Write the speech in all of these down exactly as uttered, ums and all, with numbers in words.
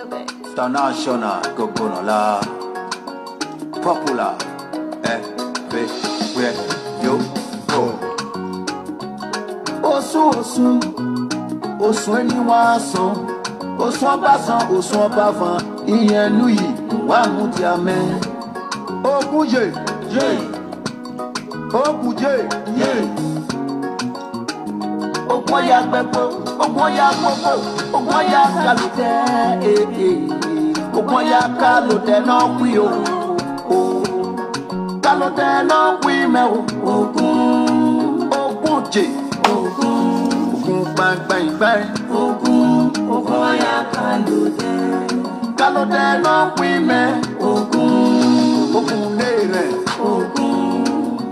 International Gogonola. Popular. Eh, where, where, yo, go. Osun, Osun, Osun ẹni wá san, Osun ọba san, Osun ọba fan, ìyẹn lu yìí, wà á mú di amẹ́. Ogun yè, yè, ogun yè, yè. Ogun ọya gbẹgbọ, ogun ọya gbogbo, ogun ọya kalùtẹ, eh, eh. Ogun ọya kalùtẹ náà wí o, o. Kalùtẹ náà wí mẹ́ o, ogun, ogun jè, ogun, ogun gbàngbàngbà, ogun, ogun ọya kalùtẹ. Kalùtẹ náà wí mẹ́, ogun, ogun lè rẹ̀, ogun,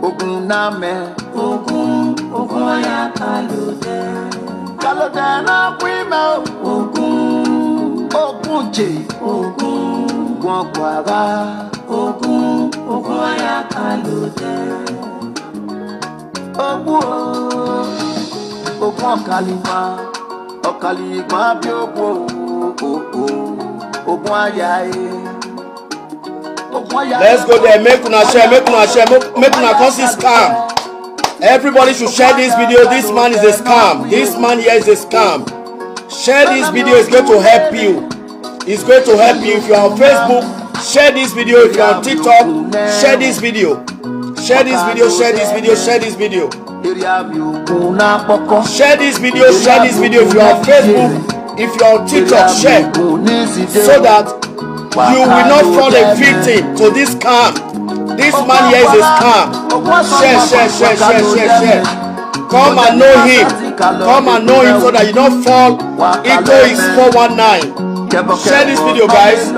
ogun náà mẹ́. Ogun, ogun ọya kalùtẹ. Kalùtẹ náà wí mẹ́ o. Ogun, ogun jè. Ogun, wọn gbàrà. Ogun, ogun ọya kalùtẹ. Ogun o, ogun ọ̀kàlìgbà, ọ̀kàlìgbà bí ogun o, o, o, ogun àyà e. Let's go there. Make una share, make una share, make, make una come see scam. Everybody should share this video. This man is a scam. This man here is a scam. Share this video, it's going to help you. It's going to help you. If you are on Facebook, share this video. If you are on TikTok, share this video. Share this video, share this video, share this video. Share this video, share this video. If you are on Facebook, if you are on TikTok, share so that you will not fall a victim to this scam. This man here is a scam. Share, share, share, share, share, share. Come and know him. Come and know him so that you don't fall into his four one nine. Share this video, guys.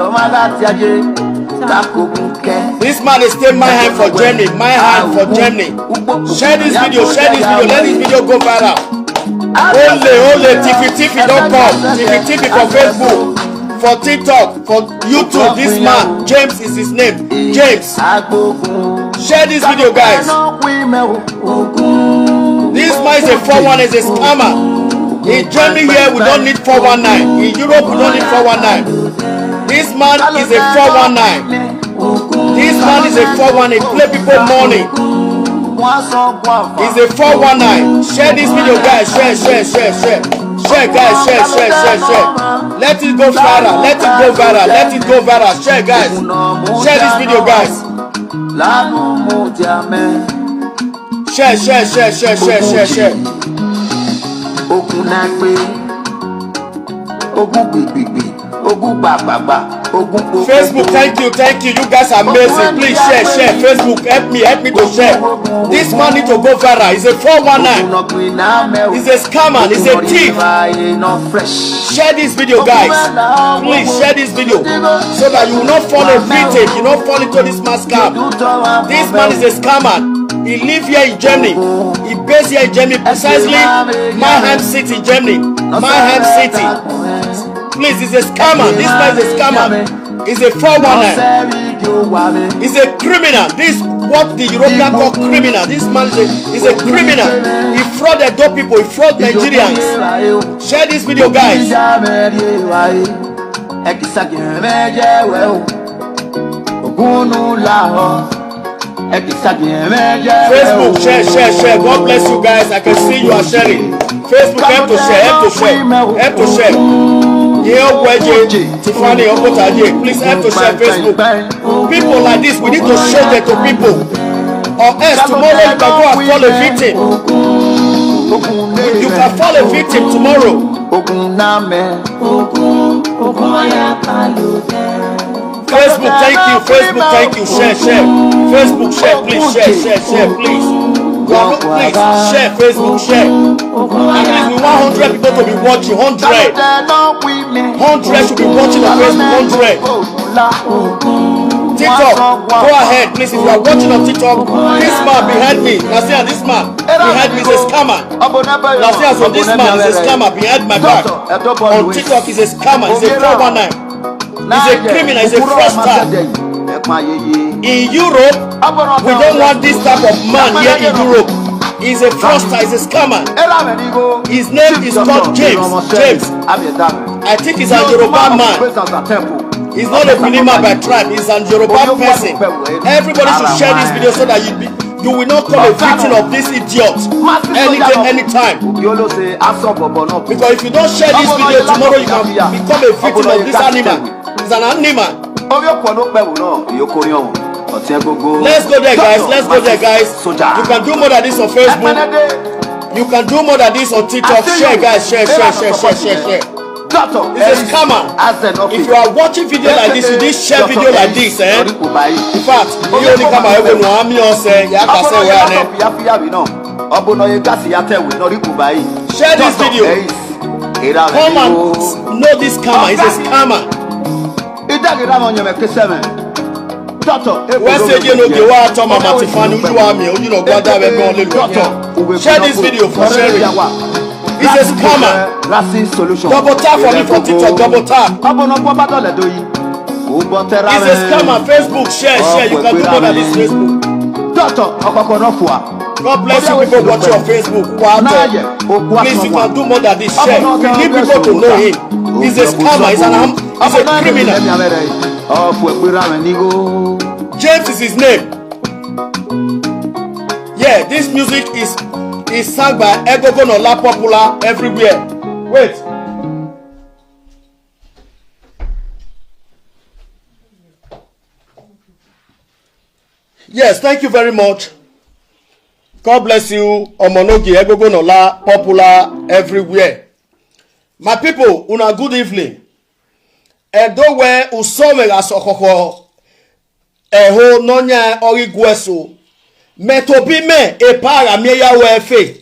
This man is still my hand for Germany. My hand for Germany. Share this video. Share this video. Let this video go viral. Only, only Tiffy Tiffy don't come. Tiffy Tiffy for Facebook, for TikTok, for YouTube. This man, James is his name. James. Share this video, guys. This man is a four one, is a scammer. In Germany here, we don't need four one nine. In Europe, we don't need four one nine. This man is a four one nine. This man is a four one nine. He play people money. He's a four one nine. Share this video, guys. Share, share, share, share. Share, guys. Share, share, share, share. Let it go viral. Let it go viral. Let it go viral. Share, guys. Share this video, guys. Share, share, share, share, share, share, share. Ogun náà pé, ogun gbìgbìgbì, ogun gbàgbàgbà, ogun gbogbo. Facebook, thank you, thank you. You guys are amazing. Please share, share. Facebook, help me, help me to share. This man need to go viral. He's a four one nine. He's a scammer. He's a thief. Share this video, guys. Please share this video so that you will not fall a victim. You not fall into this mass scam. This man is a scammer. He live here in Germany. He based here in Germany, precisely Mannheim City, Germany. Mannheim City. Please, he's a scammer. This man is a scammer. He's a four one nine. He's a criminal. This is what the European call criminal. This man is a, is a criminal. He fraud the dope people. He fraud Nigerians. Share this video, guys. Facebook, share, share, share. God bless you guys. I can see you are sharing. Facebook, help to share, help to share, help to share. Here, Tiffany Okotaje, please help to share Facebook. People like this, we need to show them to people. Or else tomorrow you can go and fall a victim. You can fall a victim tomorrow. Facebook, thank you. Facebook, thank you. Share, share. Facebook, share, please. Share, share, share, please. Please share. Facebook, share. At least we want hundred people to be watching. Hundred. Hundred should be watching on Facebook. Hundred. TikTok, go ahead, please. If you are watching on TikTok, this man behind me, now see this man behind me is a scammer. Now see, so this man is a scammer behind my back. On TikTok, he's a scammer. He's a four one nine. He's a criminal. He's a fraudster. In Europe, we don't want this type of man here in Europe. He's a fraudster. He's a scammer. His name is called James. James. I think he's a Yoruba man. He's not a Minima by tribe. He's an Yoruba person. Everybody should share this video so that you be, you will not come a victim of this idiot anything, anytime. Because if you don't share this video tomorrow, you can become a victim of this animal. He's an animal. Let's go there, guys. Let's go there, guys. You can do more than this on Facebook. You can do more than this on TikTok. Share, guys. Share, share, share, share, share, share. Doctor, it's a scammer. If you are watching video like this, you did share video like this, eh? In fact, you only come out when one million say, yeah, I can say where I Share this video. Come and know this scammer. He's a scammer. Wese je no ge wa to mama Tiffany uju wa mi, uju no gwa da we gan le lo. Share this video for sharing. He's a scammer. Double tap for me for TikTok, double tap. He's a scammer. Facebook, share, share. You can do more than this Facebook. Doctor, God bless you people watching on Facebook. Wow. Please, you can do more than this. Share. We need people to know him. He's a scammer. He's an am- he's a criminal. James is his name. Yeah, this music is is sung by Egogo Nola, popular everywhere. Wait. Yes, thank you very much. God bless you. Omonogi Egogo Nola, popular everywhere. My people, una good evening. Edo we usome ga sokoko. Eho nonya ori gweso. Me to be me, e para me ya we fe.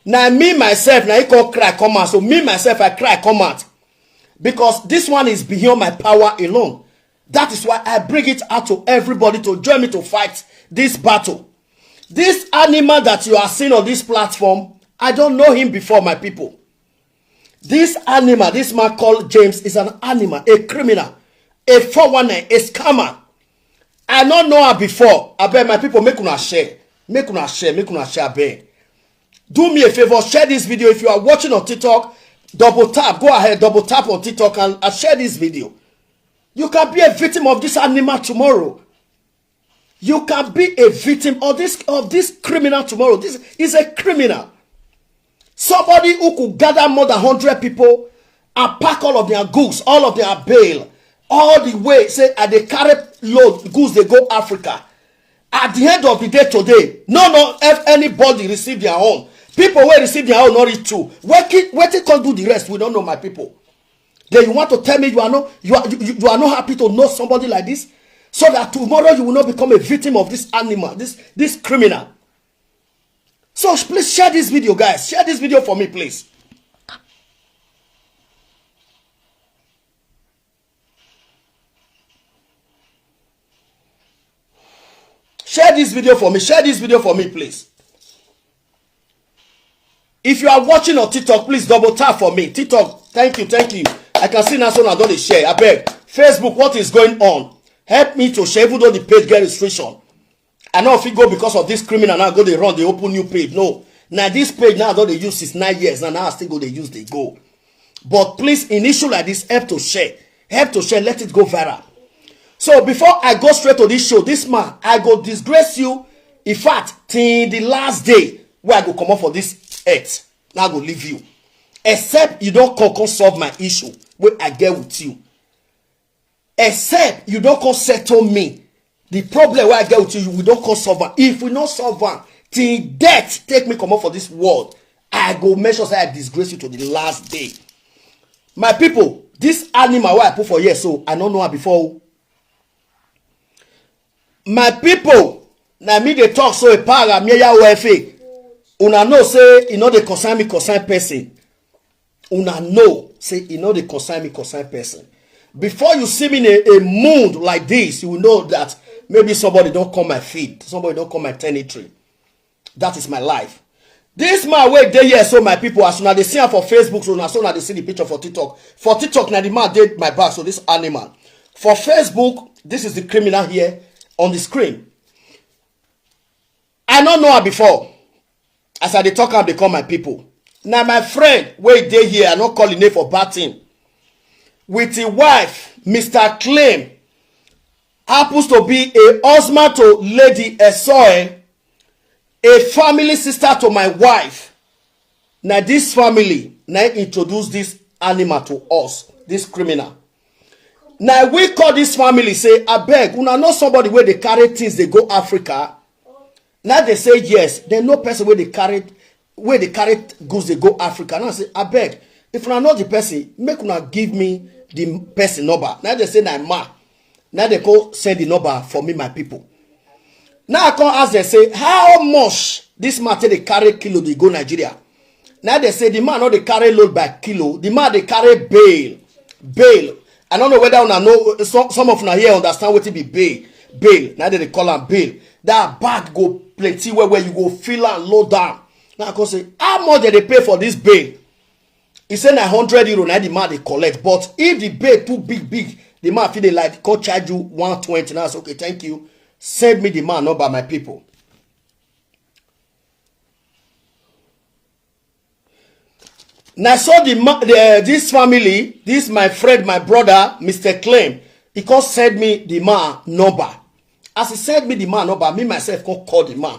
Na me myself, na I come cry come out. So me myself, I cry come out. Because this one is beyond my power alone. That is why I bring it out to everybody to join me to fight this battle. This animal that you are seeing on this platform, I don't know him before, my people. This animal, this man called James, is an animal, a criminal, a four one nine, a scammer. I don't know her before. I beg my people, make una share. Make una share, make una share, I beg. Do me a favor, share this video. If you are watching on TikTok, double tap. Go ahead, double tap on TikTok and, and share this video. You can be a victim of this animal tomorrow. You can be a victim of this of this criminal tomorrow. This is a criminal. Somebody who could gather more than hundred people and pack all of their goods, all of their bale, all the way. Say, and they carry load goods. They go Africa. At the end of the day today, no, no, if anybody receive their own, people will receive their own, not it too. Where can where they can do the rest? We don't know, my people. Then you want to tell me you are not you are you, you are not happy to know somebody like this, so that tomorrow you will not become a victim of this animal, this this criminal. So please share this video, guys. Share this video for me, please. Share this video for me. Share this video for me, please. If you are watching on TikTok, please double tap for me. TikTok, thank you, thank you. I can see now, so now don't share. I beg. Facebook, what is going on? Help me to share, even though the page get restriction. I know if you go because of this criminal now, go they run, they open new page. No. Now this page now, don't they use since nine years. Now, now I still go, they use, they go. But please, in issue like this, help to share. Help to share, let it go viral. So before I go straight to this show, this man, I go disgrace you. In fact, till the last day where I go come up for this earth, now I go leave you. Except you don't come, come solve my issue where I get with you. Except you don't come settle me. The problem where I get with you, we don't come solve am. If we not solve am, till death take me come up for this world, I go make sure say I disgrace you to the last day. My people, this animal where I put for here, so I don't know her before. My people, now me they talk so a para me ya wefe. Una know say e no dey concern me, concern person. Una know say e no dey concern me, concern person. Before you see me in a, a mood like this, you will know that maybe somebody don't come my feed, somebody don't come my territory. That is my life. This man wey dey here, so my people, as una dey see am for Facebook, so una so una dey see the picture for TikTok. For TikTok, na the man dey my back, so this animal. For Facebook, this is the criminal here on the screen. I no know her before. As I dey talk am, they call my people. Now my friend wey dey here, I no call the name for bad thing. with his wife, Mister Claim, happens to be a husband to Lady Esoe, a family sister to my wife. Now this family now introduce this animal to us, this criminal. Now we call this family say, "Abeg, una know somebody where they carry things, they go Africa?" Now they say yes. They know person where they carry, where they carry goods, they go Africa. Now I say, "Abeg, if una know the person, make una give me the person number." Now they say, "Na ma." Now they go send the number for me, my people. Now I come ask them, say, "How much this man take they carry kilo, they go Nigeria?" Now they say the man not they carry load by kilo. The man they carry bale. Bale. I don't know whether una know, some, some of una here understand what it be bale. Bale. Now they call am bale. That bag go plenty where, where you go fill and load down. Now I come say, "How much did they pay for this bale?" He say na hundred euro na the man they collect, but if the bale too big, big, the man feel they like, "Come charge you one twenty." Now I say, "Okay, thank you. Send me the man number, my people." Now so the, ma- the uh, this family, this my friend, my brother, Mister Claim, he come send me the man number. As he send me the man number, me myself come call the man.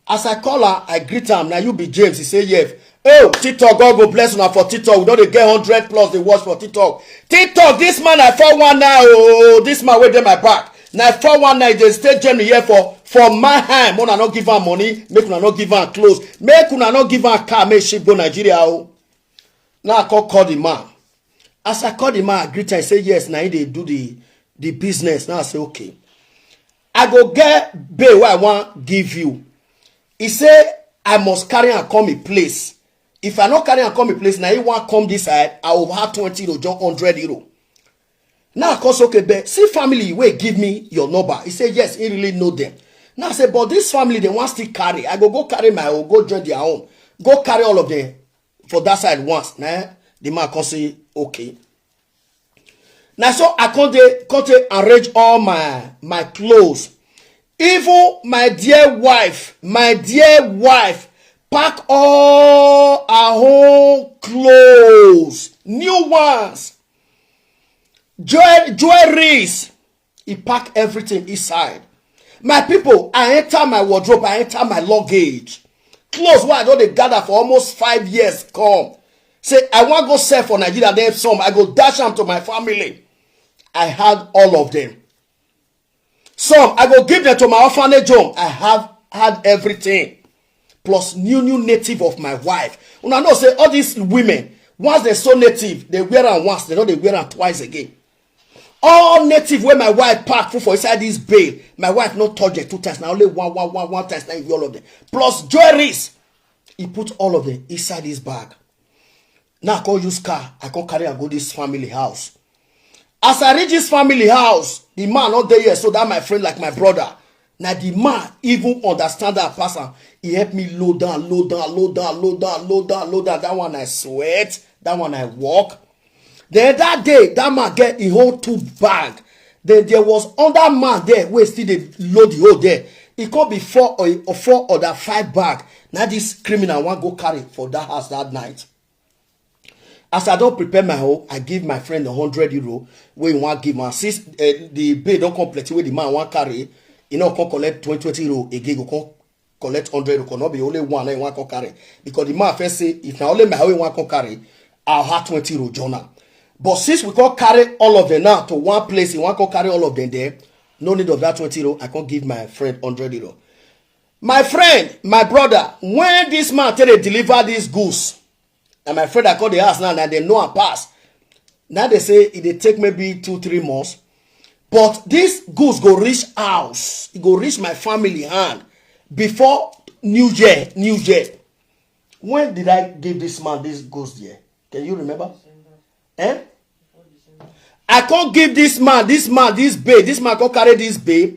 As I call her, I greet am. "Now you be James?" He say, "Yes." "Oh, TikTok, God go bless una for TikTok. We don't get hundred plus they watch for TikTok. TikTok, this man I four one nine. Oh, this man wey dey my back. Now I four one nine, they stay Germany here for, for my hand. Una not give am money, make una not give am clothes, make una not give am car, make ship go Nigeria." Oh, now I call, call the man. As I call the man, I greet am. I say, "Yes, now he dey do the, the business." Now I say, "Okay. I go get bale wey I want give you." He say, "I must carry am come a place. If I not carry am come a place, now he want come this side, I will have twenty euro, just hundred euro." Now I come say, "Okay, but see family wey give me your number." He say, "Yes, he really know them." Now I say, "But this family, they want still carry. I go, go carry my own, go join their own. Go carry all of them for that side once." Now the man come say, "Okay." Now so I come dey, come take arrange all my, my clothes. Even my dear wife, my dear wife, pack all her own clothes, new ones, jewel-, jewelries. He pack everything inside. My people, I enter my wardrobe, I enter my luggage. Clothes wey I don dey gather for almost five years come. Say, I wan go sell for Nigeria, then some, I go dash am to my family. I had all of them. Some, I go give them to my orphanage home. I have had everything. Plus new, new native of my wife. Una know say all these women, once they so native, they wear am once, they know they wear am twice again. All native wey my wife pack put for inside this bale, my wife no touch the two times. Na only one, one, one, one times na all of them. Plus jewelries, he put all of them inside this bag. Now I come use car, I come carry am go this family house. As I reach this family house, the man not there yet, so that my friend, like my brother, now the man even understand that person. He helped me load down, load down, load down, load down, load down, load down. That one I sweat, that one I walk. Then that day, that man get a whole two bag. Then there was other man there wey still dey load the whole there. It could be four or, or four other five bag. Now this criminal wan go carry for that house that night. As I don prepare my own, I give my friend a hundred euro wey he wan give am. Since uh, the bale don come plenty wey the man wan carry, he no come collect twenty, twenty euro again, go come collect hundred euro, no be only one na he wan come carry. Because the man first say, if na only my own he wan come carry, I'll have twenty euro join am. But since we come carry all of them now to one place, he wan come carry all of them there, no need of that twenty euro, I come give my friend hundred euro. My friend, my brother, when this man take dey deliver these goods, and my friend I call the house now, and they know am pass. Now they say it dey take maybe two, three months. But this goods go reach house, it go reach my family hand before New Year, New Year. When did I give this man this goods there? Can you remember? Eh? I can't give this man, this man, this bale. This man can't carry this bale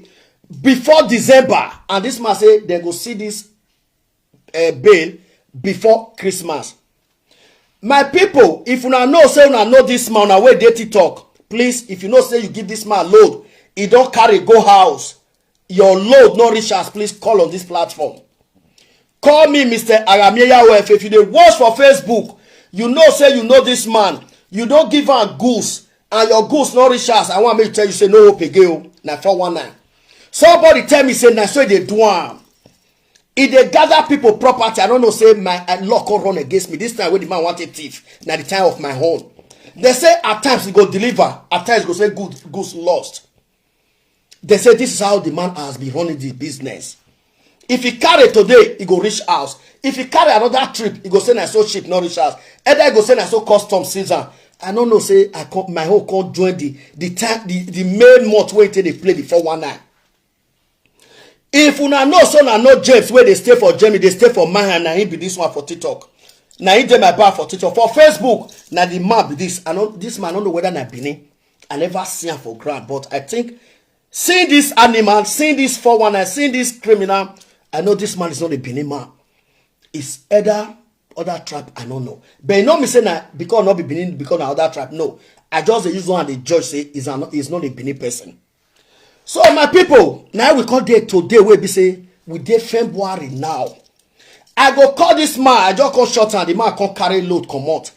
before December. And this man say they go see this uh, bale before Christmas. My people, if una know say una know this man, una wey dey TikTok, please, if you know say you give this man load, he don carry go house, your load no reach us, please call on this platform. Call me Mister Aramieya O F. If you dey watch for Facebook, you know say you know this man, you don give am goods, and your goods no reach house, I wan make tell you say no hope again o. Na four one nine. Somebody tell me say na so e dey do am. E dey gather people property. I don't know say my uh, luck come run against me. This time wey the man want a thief, na the time of my own. They say at times he go deliver, at times he go say good goods lost. They say this is how the man has been running the business. If he carry today, he go reach house. If he carry another trip, he go say na so ship no reach house. Either he go say na so custom season. I don't know say I come, my own come join the the time the, the main month wey take dey play the four one nine. If una know so na no James wey dey stay for Germany, dey stay for Mannheim, na him be this one for TikTok. Na him dey my bar for TikTok. For Facebook, na the man be this. I know this man, I don't know whether na Benin. I never see am for ground, but I think seeing this animal, seeing this four one nine, seeing this criminal, I know this man is not a Benin man. It's either other tribe, I don't know. But you know me say na because not be Benin, because na other tribe. No, I just dey use one and dey judge say is an is not a Benin person. So my people, now we come there today wey be say we dey February now. I go call this man, I just come short and the man come carry load comot.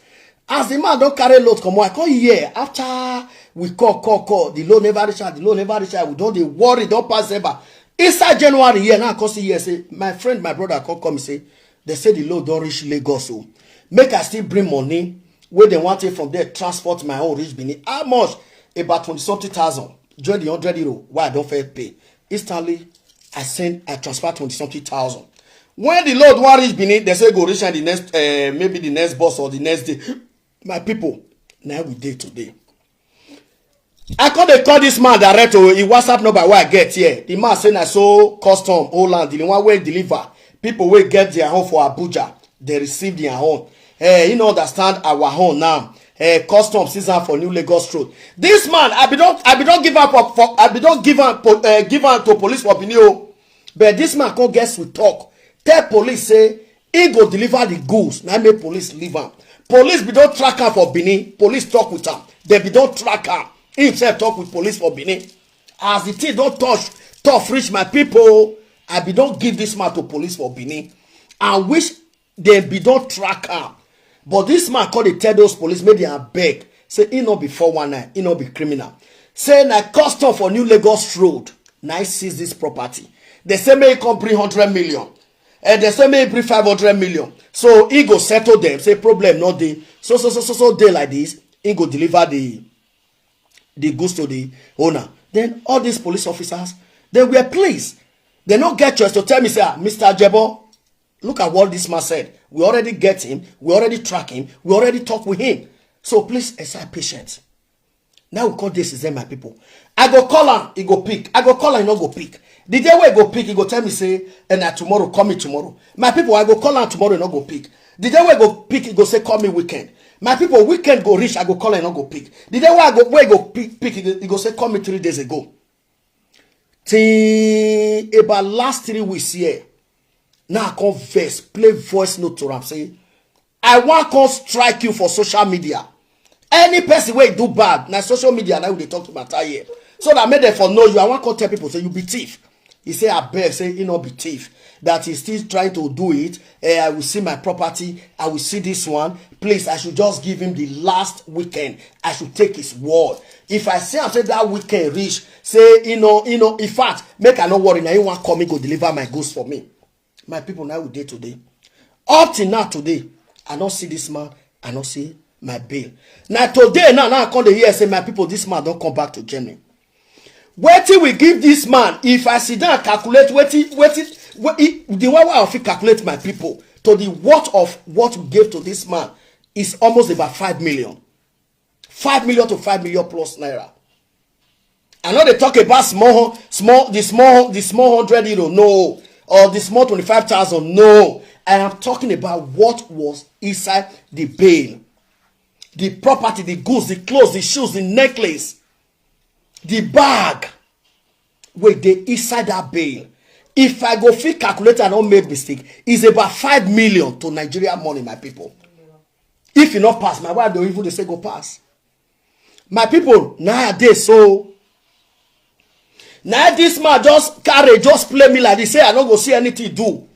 As the man don carry load comot, I come hear after we call, call, call, the load never reach out, the load never reach out. We don dey worry, don pass ever. Inside January here, now I come see here say my friend, my brother come call me say they say the load don reach Lagos o. Make I still bring money wey dem want take from there transport my own reach Benin. How much? About twenty something thousand. Join the hundred euro wey I don first pay. Instantly, I send, I transfer twenty something thousand. When the load wan reach Benin, they say go reach am the next, uh, maybe the next bus or the next day. My people, now we dey today. I come dey call this man direct o, him WhatsApp number wey I get here. The man say na so custom Holland, the one wey deliver people wey get their own for Abuja, they receive their own. Eh, he no understand our own now. Eh, custom season for New Lagos Road. This man, I be don, I be don give am for, for I be don give am po- eh, give am to police for Benin o. But this man come get sweet talk. Tell police say he go deliver the goods. Na make police leave am. Police be don track am for Benin. Police talk with am. They be don track am. He himself talk with police for Benin. As the thing don touch, tough reach my people. I be don give this man to police for Benin. I wish they be don track am. But this man come dey tell those police make they abeg say he no be four one nine, he no be criminal. Say na custom for New Lagos Road, na he seize this property. They say make he come bring hundred million. And they say make he bring five hundred million. So he go settle them, say problem no dey. So, so, so, so, so day like this, he go deliver the the goods to the owner. Then all these police officers, they were pleased. They no get choice to tell me, say, ah, Mister Jebo, look at what this man said. We already get him. We already track him. We already talk with him. So please exercise patience. Now we call this is my people. I go call him, he go pick. I go call him, he no go pick. The day wey he go pick, he go tell me, say, and na tomorrow, call me tomorrow. My people, I go call him tomorrow, he no go pick. The day wey he go pick, he go say, call me weekend. My people, weekend go reach, I go call him, he no go pick. The day wey I go, wey he go pick, pick, he go, he go say, call me three days ago. Till about last three weeks here, now I come vex, play voice note to am, say, I wan come strike you for social media. Any person wey do bad, na social media na we dey talk to matter here. So that make dem for know you. I wan come tell people say you be thief. He say abeg, say he no be thief. That he's still trying to do it. Eh, I will see my property. I will see this one. Please, I should just give him the last weekend. I should take his word. If I see am say that weekend reach, say, you know, you know, in fact, make I no worry. Now he wan come, he go deliver my goods for me. My people, now we dey today. Up till now today, I no see this man. I no see my bail. Now today, now, now I come dey hear say, my people, this man don come back to Germany. Wetin we give this man? If I sit down and calculate wetin, wetin, we- e- the one wey I fit calculate, my people, to the worth of what we gave to this man is almost about five million. Five million to five million plus naira. I no dey talk about small, small, the small, the small hundred euro, no, or the small twenty-five thousand, no. I am talking about what was inside the bail, the property, the goods, the clothes, the shoes, the necklace, the bag wey dey inside that bail. If I go fit calculate and no make mistake, it's about five million to Nigeria money, my people. If you not pass, my wife don't even dey say go pass. My people, nowadays, so now this man just carry, just play me like this. Say I no go see anything do.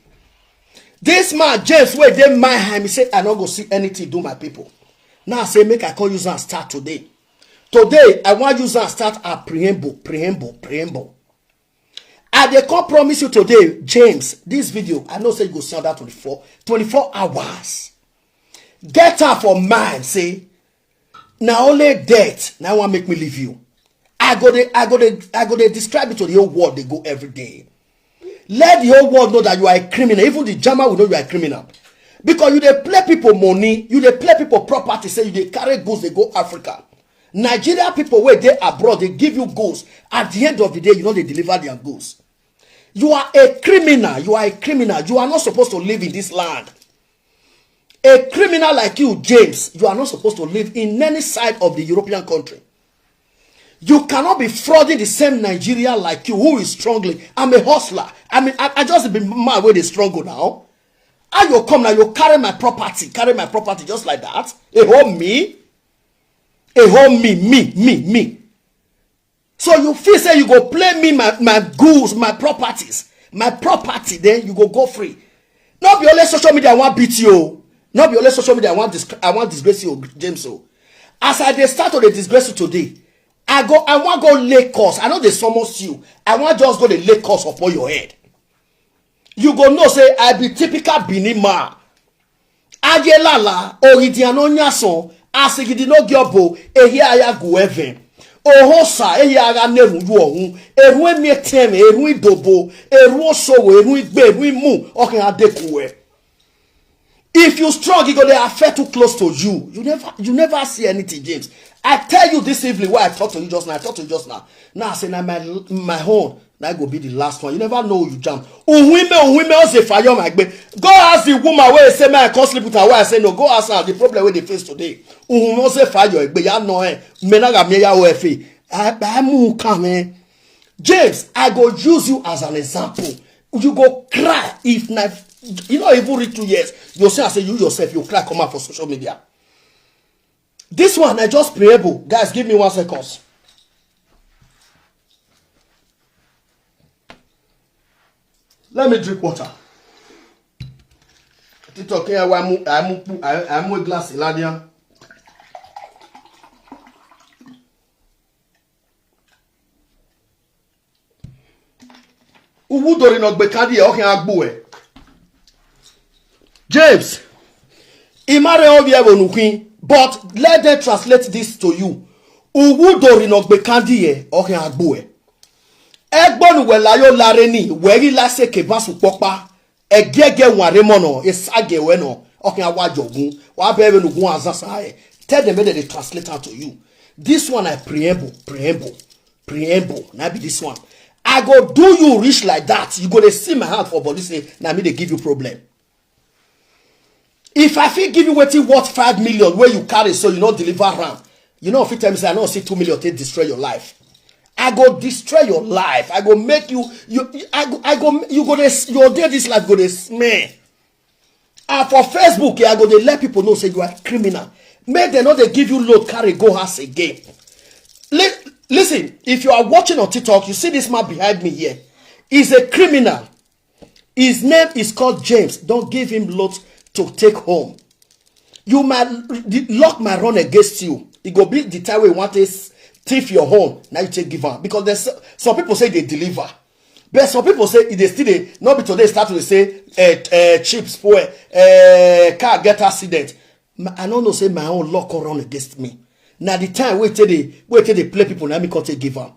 This man, James, wey dey my hand, he say I no go see anything do, my people. Now I say make I call you and start today. Today, I wan use am start our preamble, preamble, preamble. I dey come promise you today, James, this video, I know say you go see under twenty-four, twenty-four hours. Get am for mind, say, na only death na wan make me leave you. I go dey, I go dey, I go dey describe it to the whole world dey go every day. Let the whole world know that you are a criminal. Even the German will know you are a criminal. Because you dey play people money, you dey play people property, say you dey carry goods, dey go Africa. Nigeria people wey dey abroad, dey give you goods. At the end of the day, you no dey deliver their goods. You are a criminal. You are a criminal. You are not supposed to live in this land. A criminal like you, James, you are not supposed to live in any side of the European country. You cannot be frauding the same Nigeria like you, who is struggling. I'm a hustler. I mean, I, I just be man wey dey struggle now. How you come now? You carry my property, carry my property just like that. A home me, a home me, me, me, me. So you feel say you go play me, my, my goods, my properties, my property, then you go go free. No be only social media I wan beat you o. No be only social media I wan dis-, I wan disgrace you, James o. As I dey start to dey disgrace you today, I go, I wan go lay curse. I no dey summon you. I wan just go dey lay curse upon your head. You go know say I be typical Benin man. Ayelala, Oridiano Nyason, Asigidi no Gyobo, Ehi Ayagu Even. Ohosa, Ehi Aga Neru Yuohun, Eru Emi Eteme, Eru Idobo, Eru Osowo, Eru Igbe, Eru Imu, Okin Adekue. If you strong, e go dey affect too close to you. You never, you never see anything, James. I tell you this evening, why I talk to you just now, I talk to you just now. Now I say, na my, my own, na go be the last one. You never know you jam. Uhuime, uhuime, oze fire my gbe. Go ask the woman where say, "Man, I can't sleep with her." Why I say no? Go ask her the problem where they face today. Uhuime, oze fire your gbe. Ya no eh. Menaga me ya O F A. I, I mu come eh. James, I go use you as an example. You go cry if na, you no even reach two years. You say, I say you yourself, you cry come out for social media. This one, I just preamble. Guys, give me one second. Let me drink water. TikTok here, I mu, I mu, I mu a glass, Iladian. Uwu dori no gbe kandi e, okin agbo e. James, imare obi e bonukin, but let them translate this to you. Uwu dori no gbe kandi e, okin agbo e. Egbonu we layo lare ni, we ri lase ke basu popa. Egege ware mono, esage we no, okin awa jogun, wa be be nugun azasa e. Tell them, make they translate am to you. This one I preamble, preamble, preamble. Na be this one. I go do you rich like that. You go dey see my hand for body say, na me dey give you problem. If I fit give you wetin worth five million wey you carry so you no deliver am, you no fit tell me say I no see two million take destroy your life. I go destroy your life. I go make you, you, I go, I go, you go dey, your day this life go dey smell. And for Facebook, eh, I go dey let people know say you are a criminal. Make dem no dey give you load carry go house again. Li-, listen, if you are watching on TikTok, you see this man behind me here. He's a criminal. His name is called James. Don't give him load to take home. You might, the luck might run against you. It go be the time wey you want to s-, thief your home. Now you take give am. Because there's s-, some people say they deliver. But some people say e dey still dey, no be today start to dey say, eh, eh, chips spoil, eh, car get accident. Ma-, I no know say my own luck come run against me. Na the time wey take dey, wey take dey play people, na me come take give am.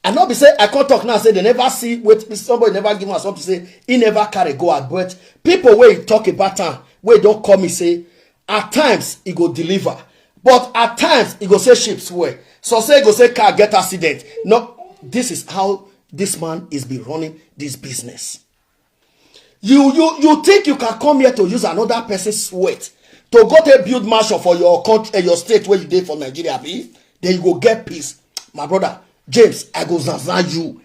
I no be say I come talk now say they never see, wait, somebody never give am something, say he never carry go out. But people wey talk about am, wey don call me say, at times he go deliver, but at times he go say chips spoil. So say he go say car get accident. No, this is how this man is be running this business. You, you, you think you can come here to use another person's sweat to go take build mansion for your country, eh, your state where you dey for Nigeria, be? Then you go get peace. My brother, James, I go zaza you.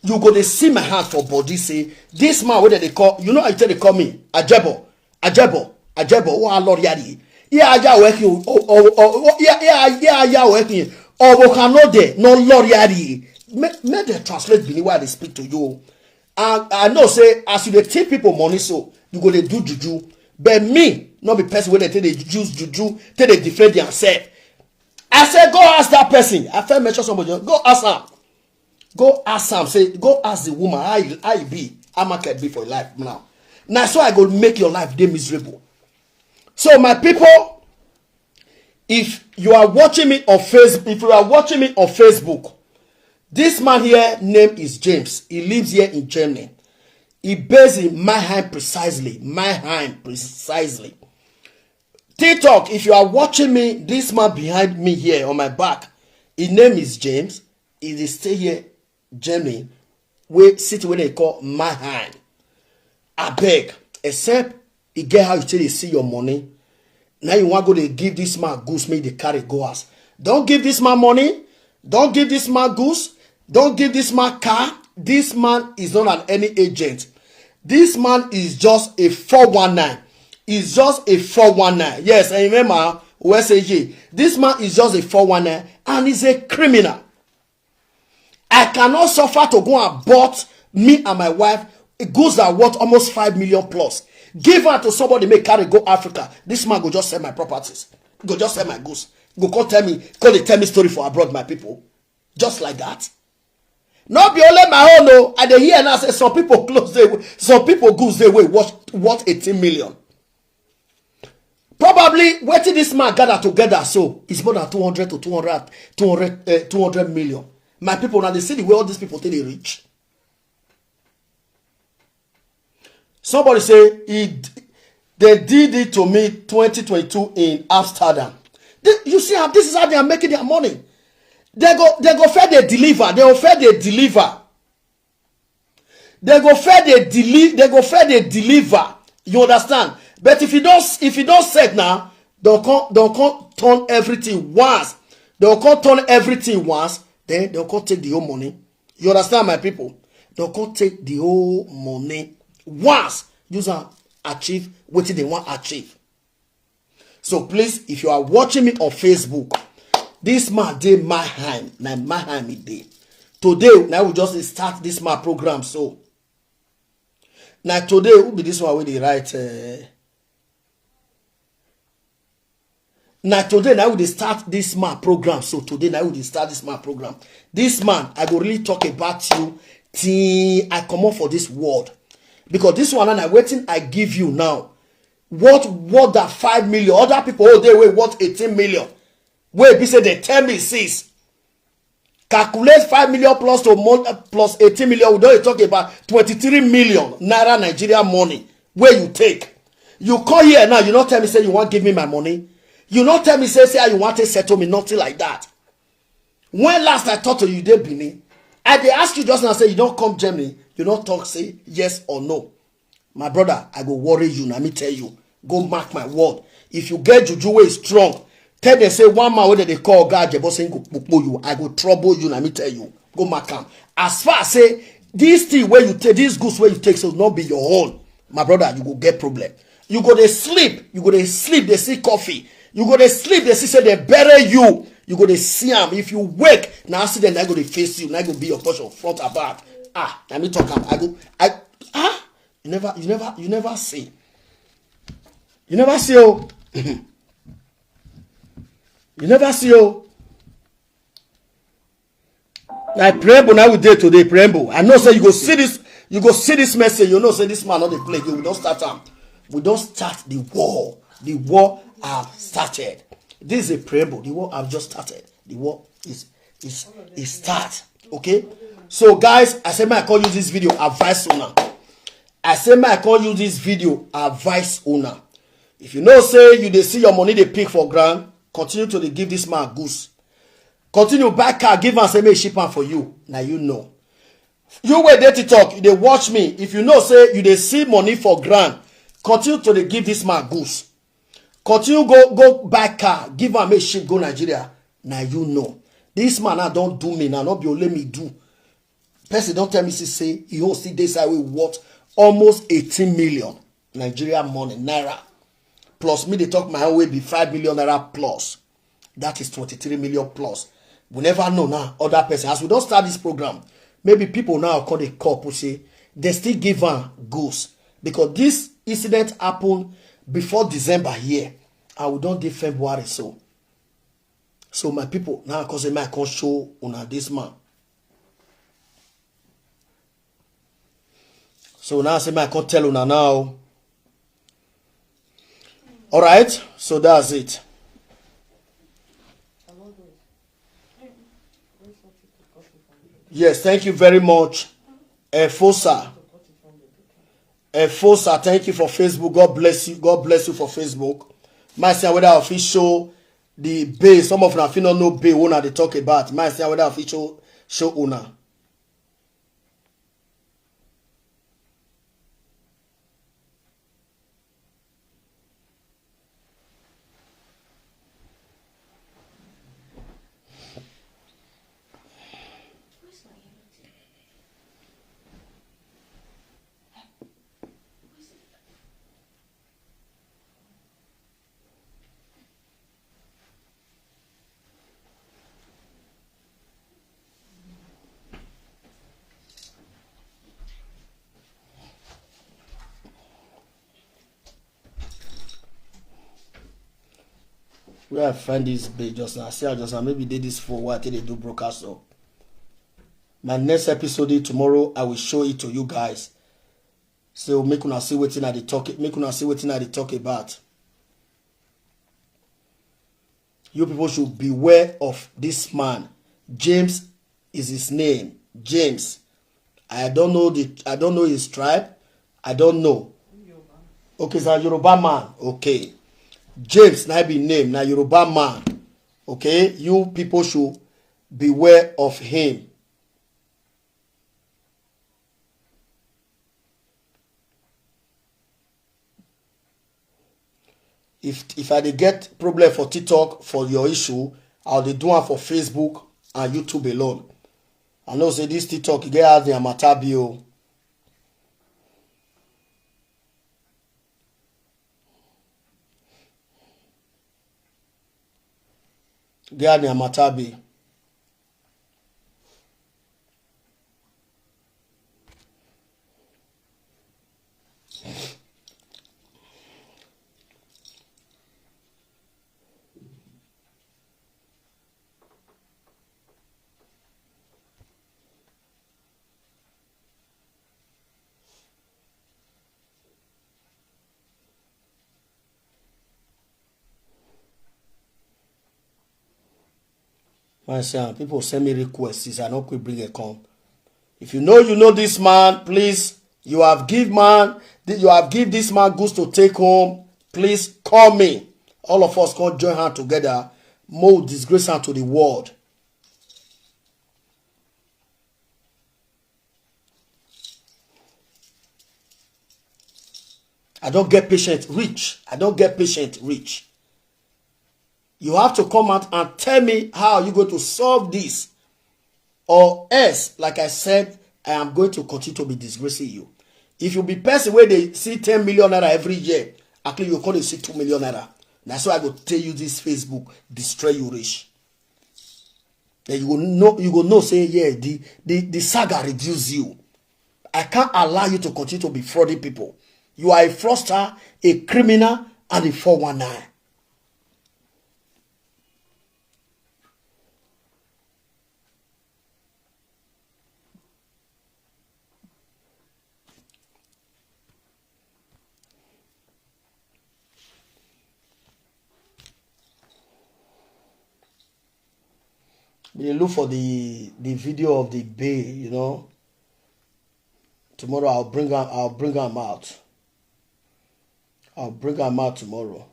You go dey see my hand for body say, this man wey dem dey call, you know how you take dey call me? Ajebo, Ajebo, Ajebo, wa lori ari. Iya ya we ki o, o, o, o, iya, iya, iya ya we ki. Owo kan no dey, no lori ari. Make, make dem translate Benin wey I dey speak to you. And I know say as you dey thief people money so, you go dey do juju. But me, no be person wey dey take dey use juju, take dey defend themselves. I say, go ask that person. I first mention somebody. Go ask am. Go ask am. Say, go ask the woman how e, how e be, how market be for life now. Na so I go make your life dey miserable. So my people, if you are watching me on Facebook, if you are watching me on Facebook, this man here name is James. He lives here in Germany. He based in Mannheim precisely. Mannheim precisely. TikTok, if you are watching me, this man behind me here on my back, his name is James. He dey stay here, Germany, wey city wey dem call Mannheim. Abeg, except e get how you take dey see your money, now you wan go dey give this man goods make e dey carry go house. Don give this man money, don give this man goods, don give this man car. This man is not an any agent. This man is just a four one nine. Is just a four one nine. Yes, I remember we say ye. This man is just a four one nine and he's a criminal. I cannot suffer to go and bought me and my wife goods that worth almost five million plus. Give her to somebody, make carry go Africa. This man go just sell my properties, go just sell my goods, go come tell me, come dey tell me story for abroad, my people, just like that. No be only my own o. I dey hear now say some people clothes dey, some people goods dey wey worth, worth eighteen million. Probably wetin this man gather together so is more than two hundred to two hundred, two hundred, eh, two hundred million. My people, now they see the way all these people think they rich. Somebody say he, they did it to me twenty twenty-two in Amsterdam. Thi- you see how this is how they are making their money. They go, they go fair they deliver. They go fair they deliver. They go fair they deli- they go fair they deliver. You understand? But if you don't, if you don't set now, they'll come, they'll come turn everything once. They'll come turn everything once. Then they'll come take the whole money. You understand, my people? They'll come take the whole money once. Use and achieve what they want achieve. So please, if you are watching me on Facebook, this man dey Mannheim, na Mannheim e dey. Today, now we just start this man program. So now today, who be this one wey dey write? Uh, now today, now we dey start this man program. So today, now we dey start this man program. This man, I go really talk about you till I come up for this world, because this one and I waiting. I give you now. What, what that five million? Other people, oh, they wey worth eighteen million. Wey be say they tell me, sis, calculate five million plus to month, uh, plus eighteen million. We don't talk about twenty-three million naira Nigeria money. Where you take? You come here now, you not tell me say you want give me my money. You not tell me say, say how you want to settle me, nothing like that. When last I talk to you, they Benin, I dey ask you just now, say you don't come Germany, you don't talk, say yes or no. My brother, I go worry you. Now me tell you, go mark my word. If you get juju wey strong, tell them say one man wey they call God Jebo say go kpokpo you. I go trouble you. Now me tell you, go mark am. As far as say this thing where you take, these goods where you take, so not be your own, my brother, you go get problem. You go dey sleep, you go dey sleep, they see coffee. You go dey sleep, they see say they bury you. You go dey see am. If you wake, now accident, I go dey face you. Now go be your portion, front and back. Ah, let me talk am. I go, I, ah, you never, you never, you never see. You never see, oh. You never see, oh. Like preamble, now we dey today, preamble. I know say you go see this, you go see this message. You know say this man not dey play. We don't start am. We don't start the war. The war have started. This is a preamble. The war have just started. The war is is is start. Okay. So guys, I say my call use this video advice una. I say my call use this video advice una. If you know say you dey see your money dey pick for ground, continue to dey give this man goose. Continue buy car, give am, say make ship am for you. Now you know. You wey dey TikTok, you dey watch me. If you know say you dey see money for ground, continue to dey give this man goose. Continue go go buy car, give am make ship go Nigeria. Now you know. This man now don't do me now, not be only me do. Person don't tell me say, say he own still dey side wey worth almost eighteen million Nigeria money, naira. Plus me they talk my own way be five million naira plus. That is twenty-three million plus. We never know now. Other person, as we don't start this program, maybe people now call the cop who say they still give am goose, because this incident happened before December here, and we don't dey February. So So my people, now I come say make I come show una this man. So now I say make I come tell una now. All right, so that's it. Yes, thank you very much, Efosa. Efosa, thank you for Facebook. God bless you. God bless you for Facebook. My say whether I fit show the bay. Some of una fit not know bay una dey talk about. My say whether I fit show show una. Where I find this babe just now, see her just now, maybe dey this for what they do broadcast up. My next episode dey tomorrow, I will show it to you guys. So make una see wetin I dey talk, make una see wetin I dey talk about. You people should beware of this man. James is his name. James. I don't know the I don't know his tribe. I don't know. Okay, it's a Yoruba man. Okay. James na be name, na Yoruba man. Okay, you people should beware of him. If if I dey get problem for TikTok for your issue, I'll dey do am for Facebook and YouTube alone. I know say this TikTok e get as the matter be o. Get as the matter be. My son, people send me requests, since I no quick bring it come. If you know you know this man, please, you have give man, th- you have give this man goods to take home. Please call me. All of us can join hand together. More disgrace hand to the world. I don't get patient rich. I don't get patient rich. You have to come out and tell me how you going to solve this. Or else, like I said, I am going to continue to be disgracing you. If you be person where they see ten million naira every year, actually you come dey see two million naira. That's why I go tell you this Facebook destroy you rich. Then you go know you go know say yeah the the the saga reduce you. I can't allow you to continue to be frauding people. You are a fraudster, a criminal, and a four one nine. We dey look for the the video of the bay, you know. Tomorrow I'll bring am I'll bring am out. I'll bring am out tomorrow.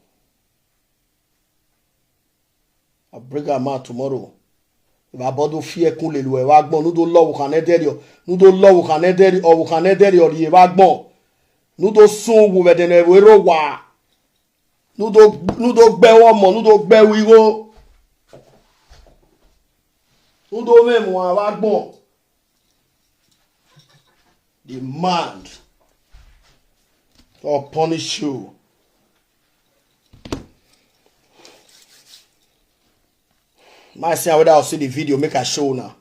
I'll bring am out tomorrow. If I bother fear cool, we wa gbon nudo law we can there. Nudo law we can there or we can there or ye wa gbon. Nudo sun we then we ro wa. Nudo nudo gbe wo mo nudo gbe we go. Nudo me mo wa gbon. Demand or punish you. My say whether I'll see the video, make a show now.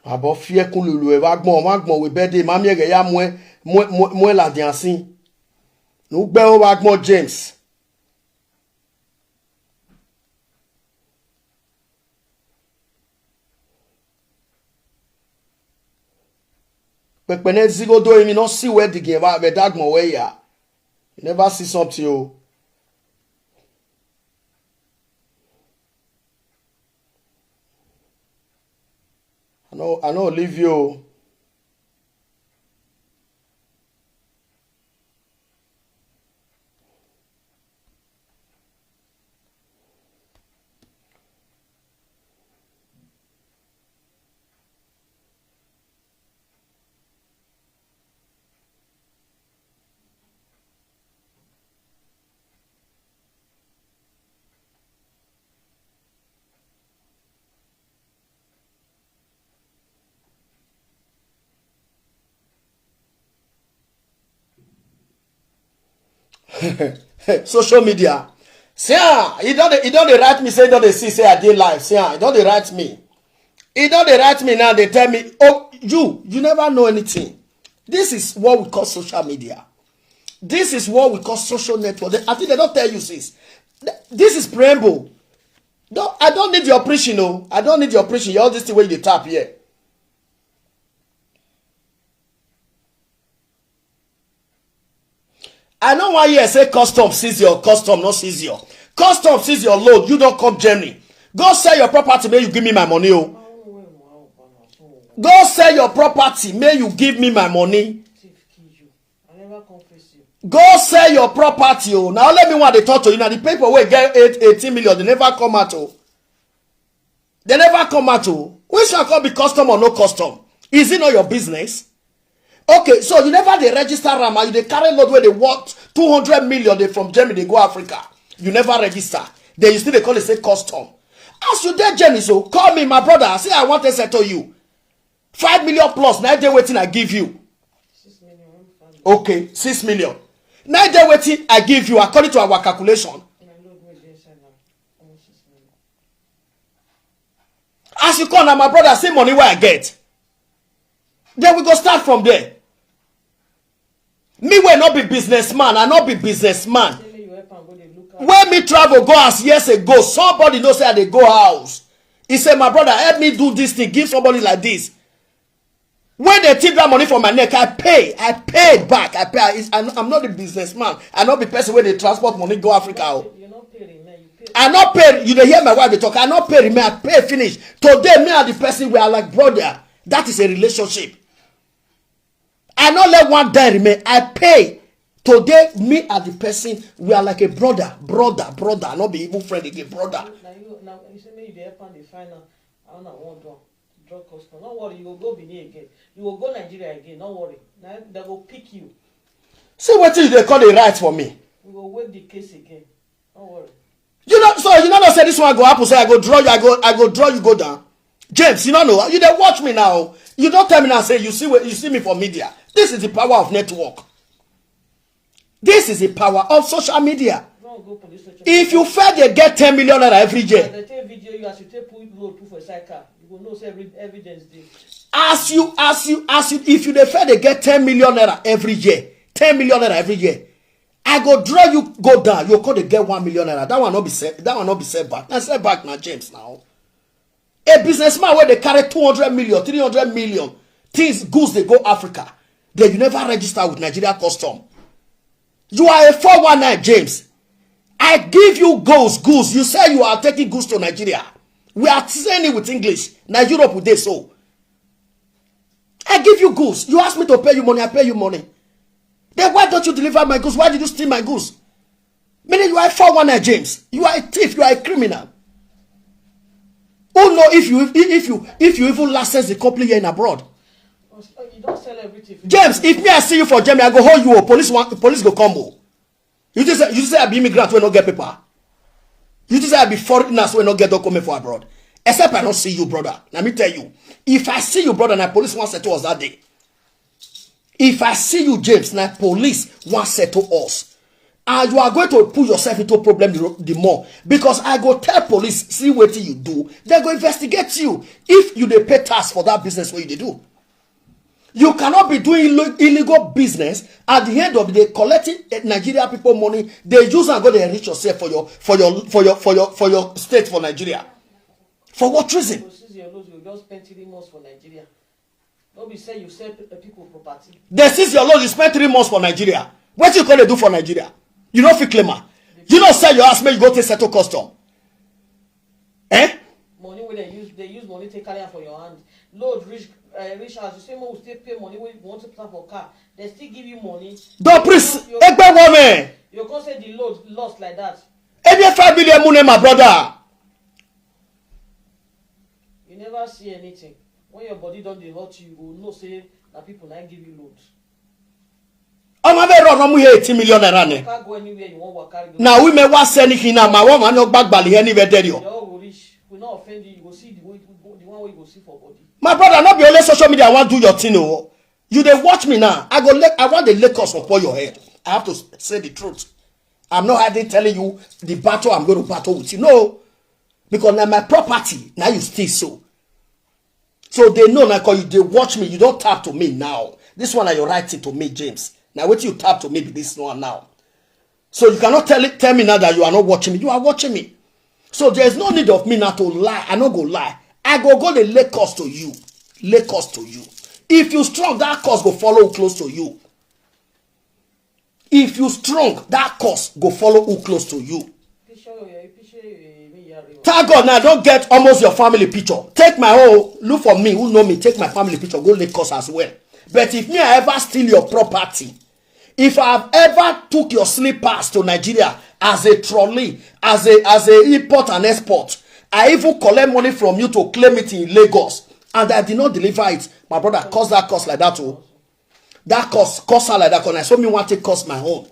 Abo fie kun lulu e va gbon, va gbon we birthday, ma mi e ya mwe, mwe, mwe, mwe la diansin. Nu gbe o va gbon James. Pekpene zigo do emi no si we digi e va ve da gbon we ya. You never see something o. I no, I no leave you. Social media. See, ah, he don't, he don't dey write me, say he don't dey see, say I dey live. See, ah, he don't dey write me. He don't dey write me now, they tell me, "Oh, you, you never know anything." This is what we call social media. This is what we call social network. They, I think they don't tell you, sis. Th-, this is preamble. Don't, I don't need your preaching, no. I don't need your preaching. All this thing where you tap here. I no wan hear say custom seize your, custom no seize your. Custom seize your load. You don't come Germany. Go sell your property, may you give me my money, oh. Go sell your property, may you give me my money. Go sell your property, oh. Now let me want to talk to you. Now the people wey get eight, eighteen million, they never come out, oh. They never come out, oh. Which one come be custom or no custom? Is it not your business? Okay, so you never dey register am, and you dey carry load wey dey worth two hundred million dey from Germany dey go Africa. You never register. Then you still dey call it say custom. As you dey Germany, so call me, my brother. Say I want to settle you. Five million plus, na dey wetin I give you. Okay, six million. Na dey wetin I give you according to our calculation. As you come, na my brother, see money wey I get. Then we go start from there. Me wey no be businessman, I no be businessman. When me travel go as years ago, somebody know say I dey go house. He say, "My brother, help me do this thing, give somebody like this." When they take that money from my neck, I pay. I pay back. I pay. I, I'm, I'm not a businessman. I not be person where they transport money go Africa, oh. You no pay remain, you pay. I not pay. You dey hear my wife dey talk. I not pay remain. I pay finish. Today, me and the person, we are like brother. That is a relationship. I not let one die remain. I pay. Today, me and the person, we are like a brother, brother, brother. I not be even friend again, brother. Now you, now you say me you dey help am dey find am. I don't know what do. Drug customer. No worry, you go go Benin again. You go go Nigeria again. No worry. Now they go pick you. See wetin you dey call the right for me. We go wait the case again. No worry. You know, so you know, say this one go happen. Say I go draw you. I go, I go draw you go down. James, you don't know. You dey watch me now. You don't tell me now. Say you see, you see me for media. This is the power of network. This is the power of social media. If you fail, they get ten million naira every year. They take video you as you take put load put for side car. You go know say every evidence dey. As you, as you, as you, if you dey fail, they get ten million naira every year. Ten million naira every year. I go draw you go down. You go dey get one million naira. That one not be set. That one not be set back. Na set back na James now. A businessman where they carry two hundred million, three hundred million, things, goods they go Africa. Then you never register with Nigeria custom. You are a four one nine, James. I give you goods, goods. You say you are taking goods to Nigeria. We are saying it with English. Now Europe with this, so. I give you goods. You ask me to pay you money, I pay you money. Then why don't you deliver my goods? Why did you steal my goods? Meaning you are a four one nine, James. You are a thief. You are a criminal. Who know if you, if you, if you even license the company here in abroad? You don't sell everything. James, if me I see you for Germany, I go hold you. Oh, police want, police go come. Oh. You just say, you just say I be immigrant wey no get paper. You just say I be foreigners wey no get document for abroad. Except I don't see you, brother. Let me tell you, if I see you, brother, na police wan settle us that day. If I see you, James, na police wan settle us. And you are going to put yourself into problem the, the more, because I go tell police, see wetin you do, dem go investigate you if you dey pay tax for that business wey you dey do. You cannot be doing illo- illegal business, at the end of the day collecting eh, Nigeria people money, dey use am go dey enrich yourself for your for your for your for your for your state for Nigeria. For what reason? You go seize your load, you go just spend three months for Nigeria. No be say you sell pe- people property. Dem seize your load, you spend three months for Nigeria. Wetin you come dey do for Nigeria? You no fit claim am. You no sell your house make you go take settle custom. Eh? Money wey dem use, dem use money take carry am for your hand. Load reach uh, reach house, you say make we still pay money wey we want to put am for car. Dem still give you money. Don Prince, you, egbe woman. You come say the load lost like that. Ebi five million money, my brother. You never see anything. When your body don dey hurt you, you go know say na people na give you load. Ọmọ bẹ́ẹ̀ rọ̀ ọ̀nà mú yẹ eighteen million naira ni. Waka go anywhere you wan waka go. Na women wa send him na ma wọn ma no gbagba li anywhere there yo. Your own go reach. We no offend you. You go see the way the one wey you go see for body. My brother, no be only social media I wan do your thing o. You dey watch me now. I go let I want the Lagos upon your head. I have to s- say the truth. I'm not hiding telling you the battle I'm going to battle with you. No, because na my property. Now you still so. So they know now because you they watch me. You don't tap to me now. This one are your writing to me, James. Now what you tap to me be this one now. So you cannot tell it, tell me now that you are not watching me. You are watching me. So there's no need of me now to lie. I no go lie. I go go the Lagos to you. Lagos to you. If you strong, that cause go follow close to you. If you strong, that cause go follow who close to you. Picture, eh, picture, eh, me, yeah, real. Thank God now I don't get almost your family picture. Take my own, look for me, who know me, take my family picture, go Lagos as well. But if me I ever steal your property, if I have ever took your slippers to Nigeria as a trolley, as a as a import and export, I even collect money from you to claim it in Lagos, and I did not deliver it. My brother, cause that cause like that too. That cause cause her like that cause na so me want to cause my own.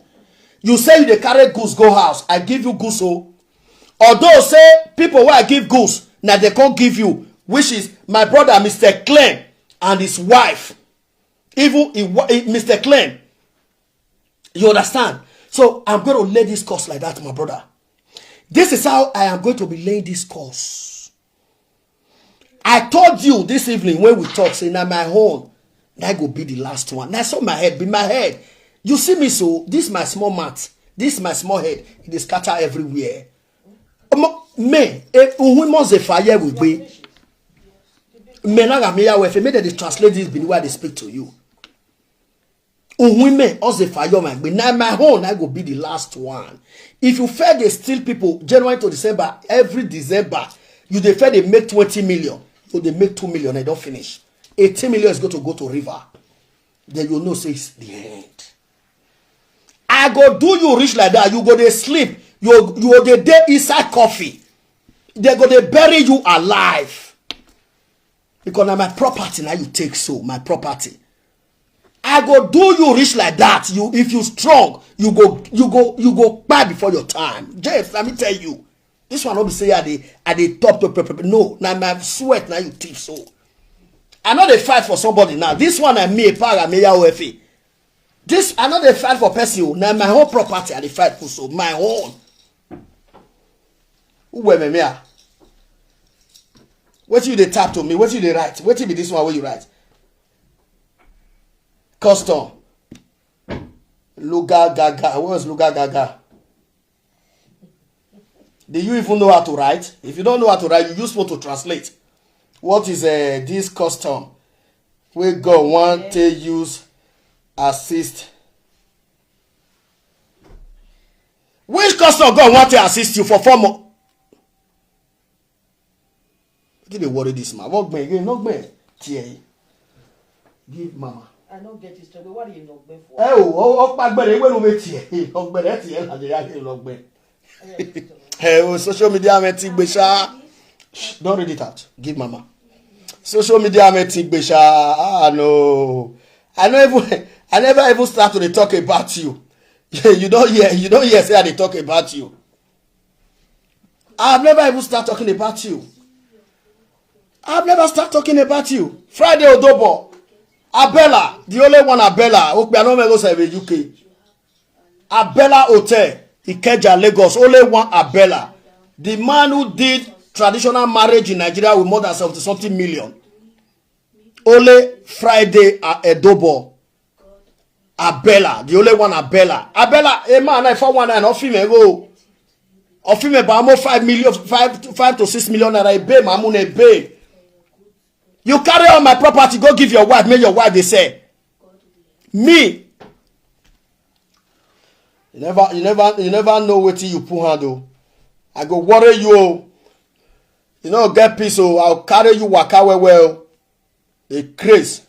You say you dey carry goods go house, I give you goods o. Although say people wey I give goods na dey come give you, which is my brother Mister Clem and his wife, even he, wa- he- Mister Clem. You understand? So I'm going to lay this cause like that, my brother. This is how I am going to be laying this cause. I told you this evening when we talk, say na my own, that go be the last one. That's all my head be my head. You see me so, this my small mat, this my small head, it is scatter everywhere. Omo, me, eh, uhun mo ze fire we gbe. Me na ga me ya we fe, me dey translate this be the way I dey speak to you. Unwime oze fire my gbe. Na my own, I go be the last one. If you fair dey steal people January to December, every December, you dey fair dey make twenty million, you dey make two million, I don't finish. Eighteen million is going to go to river. Then you know say it's the end. I go do you rich like that. You go dey sleep. You you go dey dey inside coffee. They go dey bury you alive. Because na my property now you take so my property. I go do you rich like that. You if you strong, you go you go you go kpai before your time. James, let me tell you. This one no be say I dey I dey top to prepare. No, na my sweat now you thief so. I know they fight for somebody now. This one I me a para me ya O F A. This I know they fight for person. Now my whole property I dey fight for so my own. Who wear me me ah? What you dey tap to me? What you dey write? What be this one where you write? Custom. Luga gaga. What's luga gaga? Do you even know how to write? If you don't know how to write, you use phone to translate. What is uh, this custom? We go want to use assist. Which custom God want to assist you for four months? Wetin dey worry this man? What gbẹ again? No gbẹ. Tear. Give mama. I no get it. So what are you not gbẹ for? Ẹ o, ọ pa gbẹrẹ ewé ló bẹ tiẹ̀. Ọgbẹrẹ tiẹ̀ làjẹ yá kí n lọ gbẹ. Ẹ o, social media mi ti gbé ṣá. Shh, don't read it out. Give mama. Social media mi ti gbé ṣá. Ah no. I no even I never even start to dey talk about you. You don't hear you don't hear say I dey talk about you. I've never even start talking about you. I've never start talking about you. Friday Odobo, Abella, the only one Abella. Okpe Anome go serve U K. Abela Hotel, Ikeja, Lagos. Only one Abela. The man who did traditional marriage in Nigeria with more than seventy something million. Only Friday at Edobo. Abela, the only one Abela. Abela, a man I found one and off him go. Off him about almost five million, five, five to six million naira. A bay, Mamun, a bay. You carry all my property, go give your wife, make your wife dey sell. Me, you never, you never, you never know wetin you put hand o. I go worry you o. You no get peace o. I'll carry you waka well well. A craze.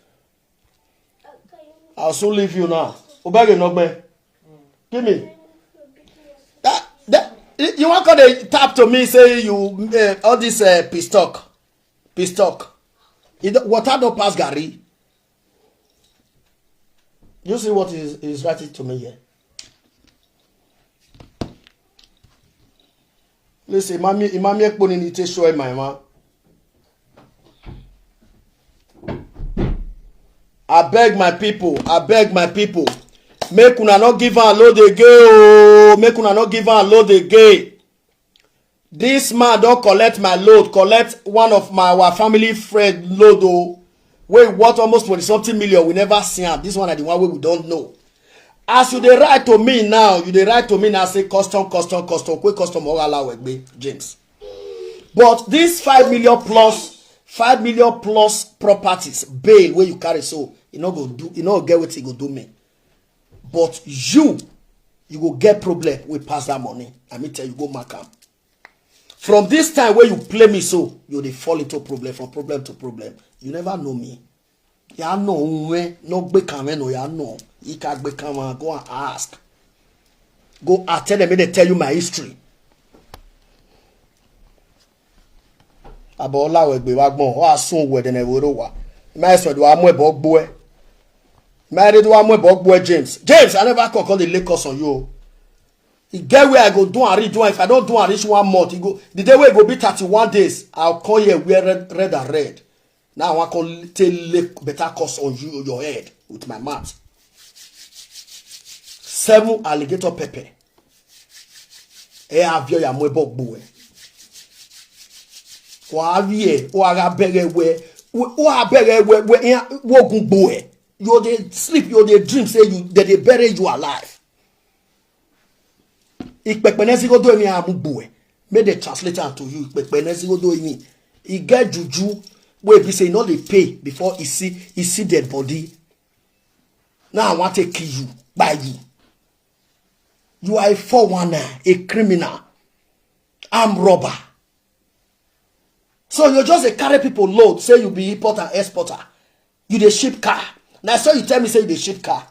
I'll soon leave you now. Obege Nogbe. Give me. That, that, you wan come dey tap to me say you, uh, all this, uh, piss talk. Piss talk. It, water don pass garri. You see what is, is writing to me here? Listen, Imami, Imami Ekponi ni te show my man. I beg my people, I beg my people. Make una no give am load again o. Make una no give am load again. This man don collect my load, collect one of my, our family friend load o. Wey worth almost twenty something million, we never see am. This one na the one wey we don know. As you dey write to me now, you dey write to me now say custom, custom, custom, kwe custom, Oga Lawegbe, James. But this five million plus, five million plus properties, bail wey you carry so, e no go do, e no get wetin e go do me. But you, you go get problem wey pass that money. I mean tell you, go mark am. From this time wey you play me so, you dey fall into problem, from problem to problem. You never know me. Ya no nwe, no gbe kan we no ya no. Ika gbe kan wa, go and ask. Go and tell them, make they tell you my history. Abo Lawegbe wa gbon, o asun we de na woro wa. Ma so do amu ebo gbo e. Ma re do amu ebo gbo e, James. James, I never come, come dey lay curse on you. E get where I go do and reach, do and if I don do and reach one month, e go, the day wey e go be thirty-one days, I'll come here wear red, red and red. Now I wan come take lay better curse on you, your head with my mouth. Seven alligator pepper. E avio ya mo ebo gbo e. Wa avie, o aga bere we, o abere we, we, e, wo gun gbo e. You dey sleep, you dey dream say you, they dey bury you alive. Ikpekpe ne zigo do emi amu gbo e. Make they translate am to you. Ikpekpe ne zigo do emi. E get juju wey be say e no dey pay before e see, e see dead body. Now I wan take kill you, buy you. You are a four one nine, a criminal, armed robber. So you just dey carry people load, say you be importer and exporter. You dey ship car. Na so you tell me say you dey ship car.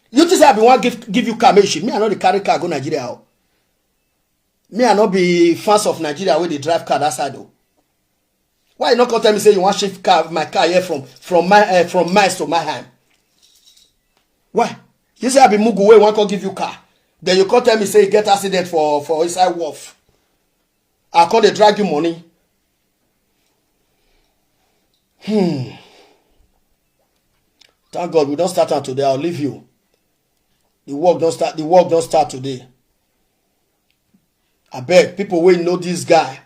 You think say I be wan give, give you car make you ship? Me, I no dey carry car go Nigeria o. Me, I no be fans of Nigeria wey dey drive car that side o. Why you no come tell me say you wan ship car, my car here from, from my, uh, from Miles to Mannheim? Why? You say I be mugu wey wan come give you car. Then you come tell me say you get accident for, for inside wharf. I come dey drag you money. Hmm. Thank God we don start am today. I'll leave you. The work don start. The work don start today. I beg people wey know this guy.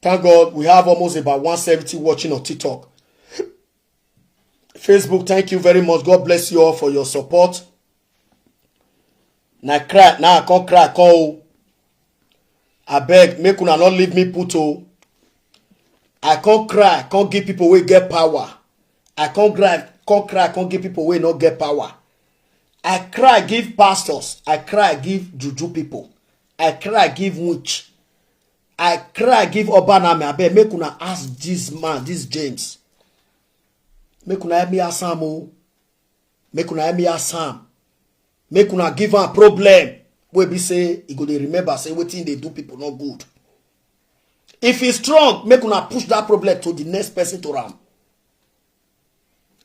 Thank God we have almost about one seventy watching on TikTok. Facebook, thank you very much. God bless you all for your support. Na cry, now I come cry, come o. I beg, make una not leave me put o. I come cry, come give people wey get power. I come cry, come cry, come give people wey no get power. I cry give pastors. I cry give juju people. I cry give witch. I cry give urban army. Abeg, make una ask this man, this James. Make una help me ask am o. Make una help me ask am. Make una give am problem wey be say e go dey remember say wetin dey do people no good. If e strong, make una push that problem to the next person to am.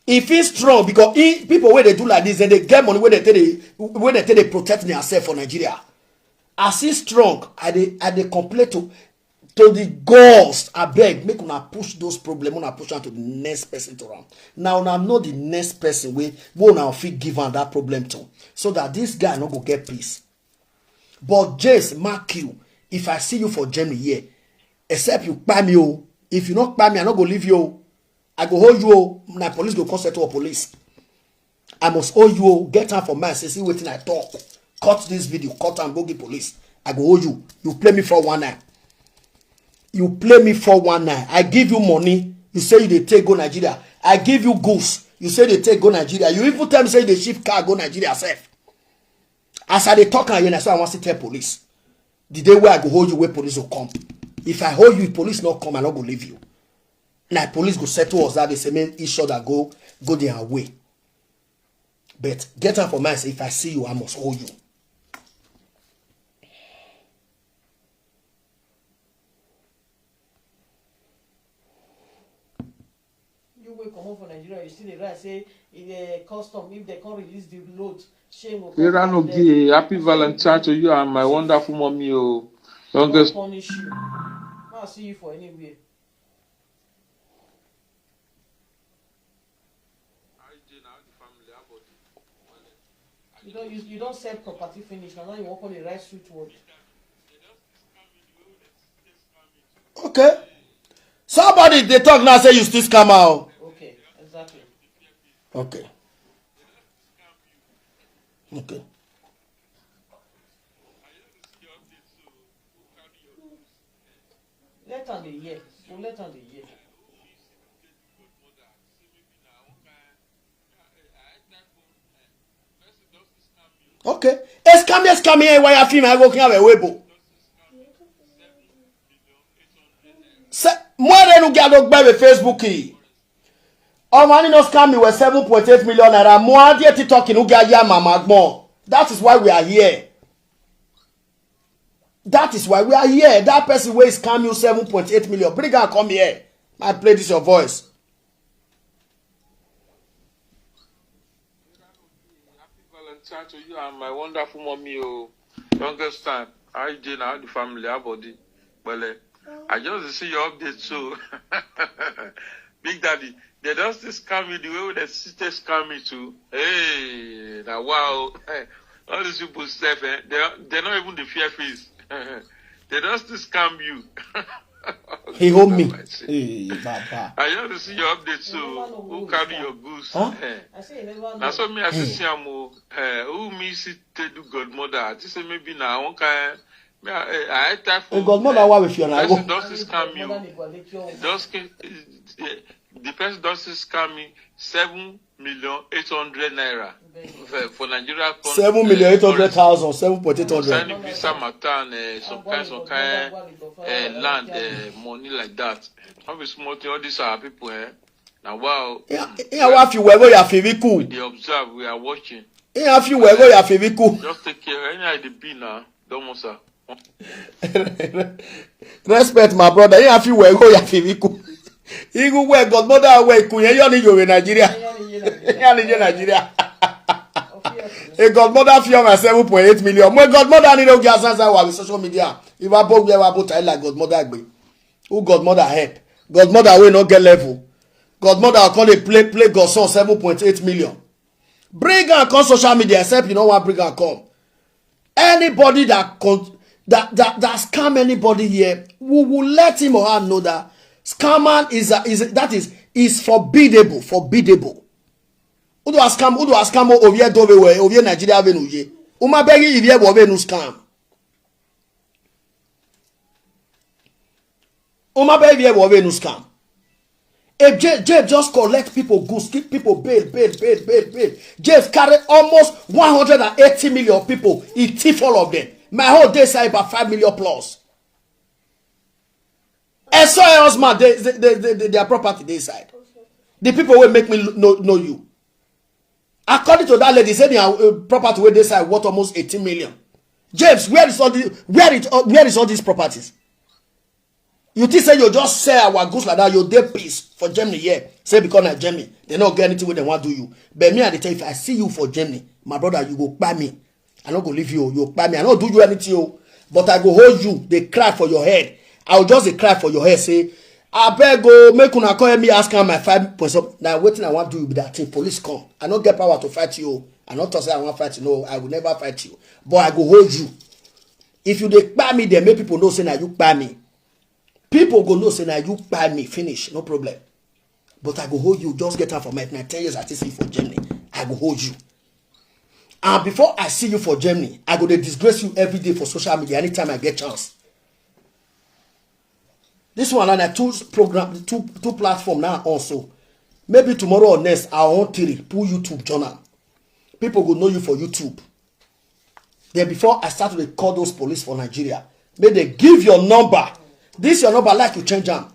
If e strong, because e, people wey dey do like this, dem dey get money wey dem take dey, wey dem take dey protect themselves for Nigeria. As e strong, I dey, I dey complain to, to the gods, abeg, make una push those problem, una push am to the next person to am. Now una know the next person wey wey una fit give am that problem to, so that this guy no go get peace. But James, mark you, if I see you for Germany here, except you kpai me o. If you no kpai me, I no go leave you o. I go hold you o. Na police go come settle up police. I must hold you o. Get am for mind. Say, see wetin I talk. Cut this video. Cut am, go give police. I go hold you. You play me for one eye. You play me for one eye. I give you money. You say you dey take go Nigeria. I give you goods. You say dey take go Nigeria. You even tell me say you dey ship car go Nigeria sef. As I dey talk am here, na so I wan still tell police. The day wey I go hold you, wey police go come. If I hold you, if police no come, I no go leave you. Na police go settle us that day, say make each other go go their way. But get am for mind, say if I see you, I must hold you. You wey comot for Nigeria, you still dey write say e dey custom, if dem come release the load, shame go come Irano down there. Gay, happy Valentine to you and my wonderful mommy o. Don't Longest punish you. Ma see you for anywhere. You don use, you don sell property finish, na now you wan come dey write sweet word. Okay. Somebody dey talk now say you still scammer o. Okay, exactly. Okay. Okay. Let am dey hear. So let am dey hear. Okay. Eskami, eskami, eh, why I feel my working away, webo. Se, more than you get to buy with Facebook. Ọmọ ní no scam me with seven point eight million naira. More than you talking, you get your mama more. That is why we are here. That is why we are here. That person wey scam you seven point eight million. Bring her come here. I play this your voice. Happy Valentine to you and my wonderful mommy o. Longest time. How you dey now? How the family? How body? Well, I just dey see your update so. Big Daddy, they don still scam you the way wey they still take scam me too. Hey, na wow. All these people sef, eh, they they no even dey fear face. They don still scam you. He hold me. Hey, Baba. I just dey see your update so. Who carry your goods? Huh? Eh. Na so me I see am o. Eh, who me see take do godmother? I think say maybe na one kind. Me I, I type for. Godmother, why with you now? Person don still scam you. Just the person don still scam me seven million eight hundred naira for, for Nigeria. Seven million eight hundred thousand, seven point eight hundred. Signing visa matter and uh, some kind, some kind uh, land uh, money like that. Not be small thing. All these are people, eh? Now wow. Yeah, yeah. What if you were going to They observe. We are watching. Yeah, if you were going to Just take care. Any idea be now? Don't want sir. Respect my brother. You have you well go ya fiviku. Igu we godmother we kunye yo ni yo Nigeria. Ya ni yo Nigeria. A godmother fi on seven point eight million. My godmother ni no get sense wa with social media. If I bought we wa bought I like godmother gbe. Who godmother help? Godmother we no get level. Godmother come dey play play godson seven point eight million. Bring am come social media except you no wan bring am come. Anybody that con that that that scam anybody here, we will let him or her know that scamming is a, is that is is forbiddable, forbiddable. Udo scam, udo scam o ovie dove we ovie Nigeria venu ye. Uma begi ivie wo venu scam. Uma begi ivie wo venu scam. If J J just collect people goods, give people bail, bail, bail, bail, bail. James carry almost one hundred and eighty million people. He thief all of them. My whole day say about five million plus. I saw a husband, they, they, they, they, their property they side. The people will make me lo- know, know you. According to that lady, say their uh, property where they side worth almost eighteen million. James, where is all the where it uh, where is all these properties? You think say you just sell our goods like that, you dey peace for Germany here. Say because na Germany, they not get anything where they want do you. But me, I dey tell you, if I see you for Germany, my brother, you go buy me. I no go leave you, you buy me. I no do you anything, oh. But I go hold you. They cry for your head. I will just dey cry for your head, say, "Abeg o, make una come help me ask am my five point something." Na wetin I wan do you be that thing. Police come. I no get power to fight you o. I no talk say I wan fight you. No, I will never fight you. But I go hold you. If you dey kpai me, then make people know say na you kpai me. People go know say na you kpai me. Finish. No problem. But I go hold you. Just get out for my, na ten years I take see you for Germany. I go hold you. And before I see you for Germany, I go dey disgrace you every day for social media anytime I get chance. This one na two program, two, two platform now also. Maybe tomorrow or next, I want three. Pull YouTube journal. People go know you for YouTube. Then before I start to dey call those police for Nigeria, make they give your number. This your number, like you change am.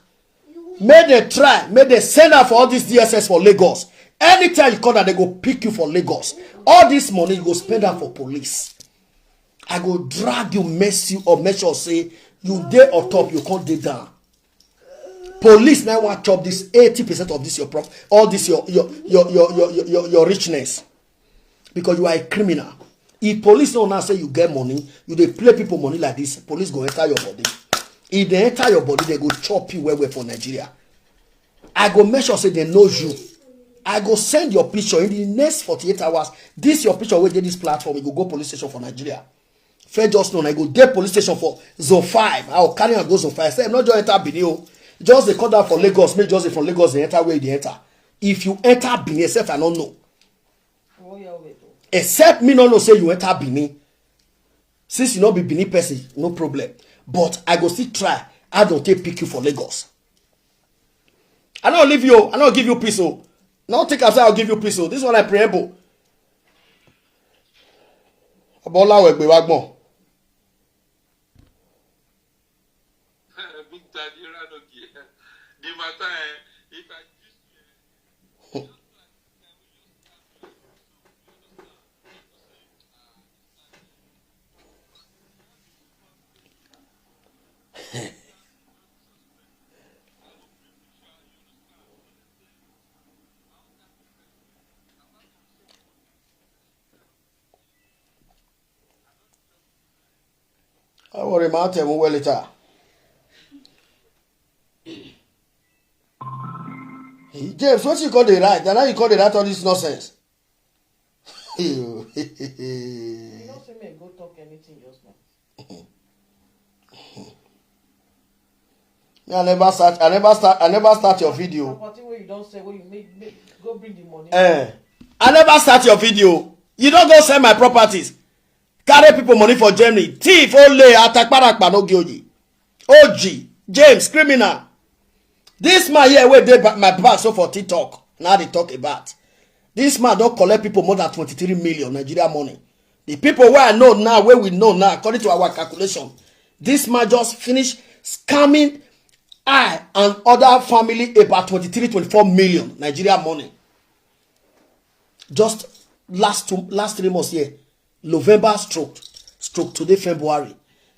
Make they try, make they send am for all this D S S for Lagos. Anytime you call that, they go pick you for Lagos. All this money, you go spend am for police. I go drag you, mess you up, make sure say you dey on top, you can't dey down. Police now want chop this eighty percent of this your prop, all this your your your your your your, your, your richness, because you are a criminal. If police know now say you get money, you dey play people money like this, police go enter your body. If they enter your body, they go chop you well well for Nigeria. I go make sure say they know you. I go send your picture in the next forty-eight hours. This your picture wey dey this platform, you go go police station for Nigeria. First just know, I go dey police station for zone five. I go carry am go zone five. Say, "I'm not just enter Benin o." Just dey come down for Lagos. Me just dey from Lagos, they enter where they enter. If you enter Benin, except I don't know. Except me no know say you enter Benin. Since you no be Benin person, no problem. But I go still try. I don't take pick you for Lagos. I don't leave you. I don't give you peace o. No take am say I'll give you peace o. This one I preamble. Abola Wegbe Wagbon. Big Daddy Radogi. The matter, eh, if I I worry, my time well later. James, what you call the right? And now you call the right all this nonsense. You know, say me go talk anything just now. Me, I never start. I never start. I never start your video. Property where you don't say, where you make, make go bring the money. Eh, I never start your video. You don't go sell my properties. Carry people money for Germany. Thief, ole, atakparakpa, no gioji. O G, James, criminal. This man here wey dey ba-, my back so for TikTok, now they talk about. This man don collect people more than twenty-three million Nigeria money. The people wey I know now, wey we know now, according to our calculation, this man just finish scamming I and other family about twenty-three, twenty-four million Nigeria money. Just last two, last three months here, November stroke, stroke today, February.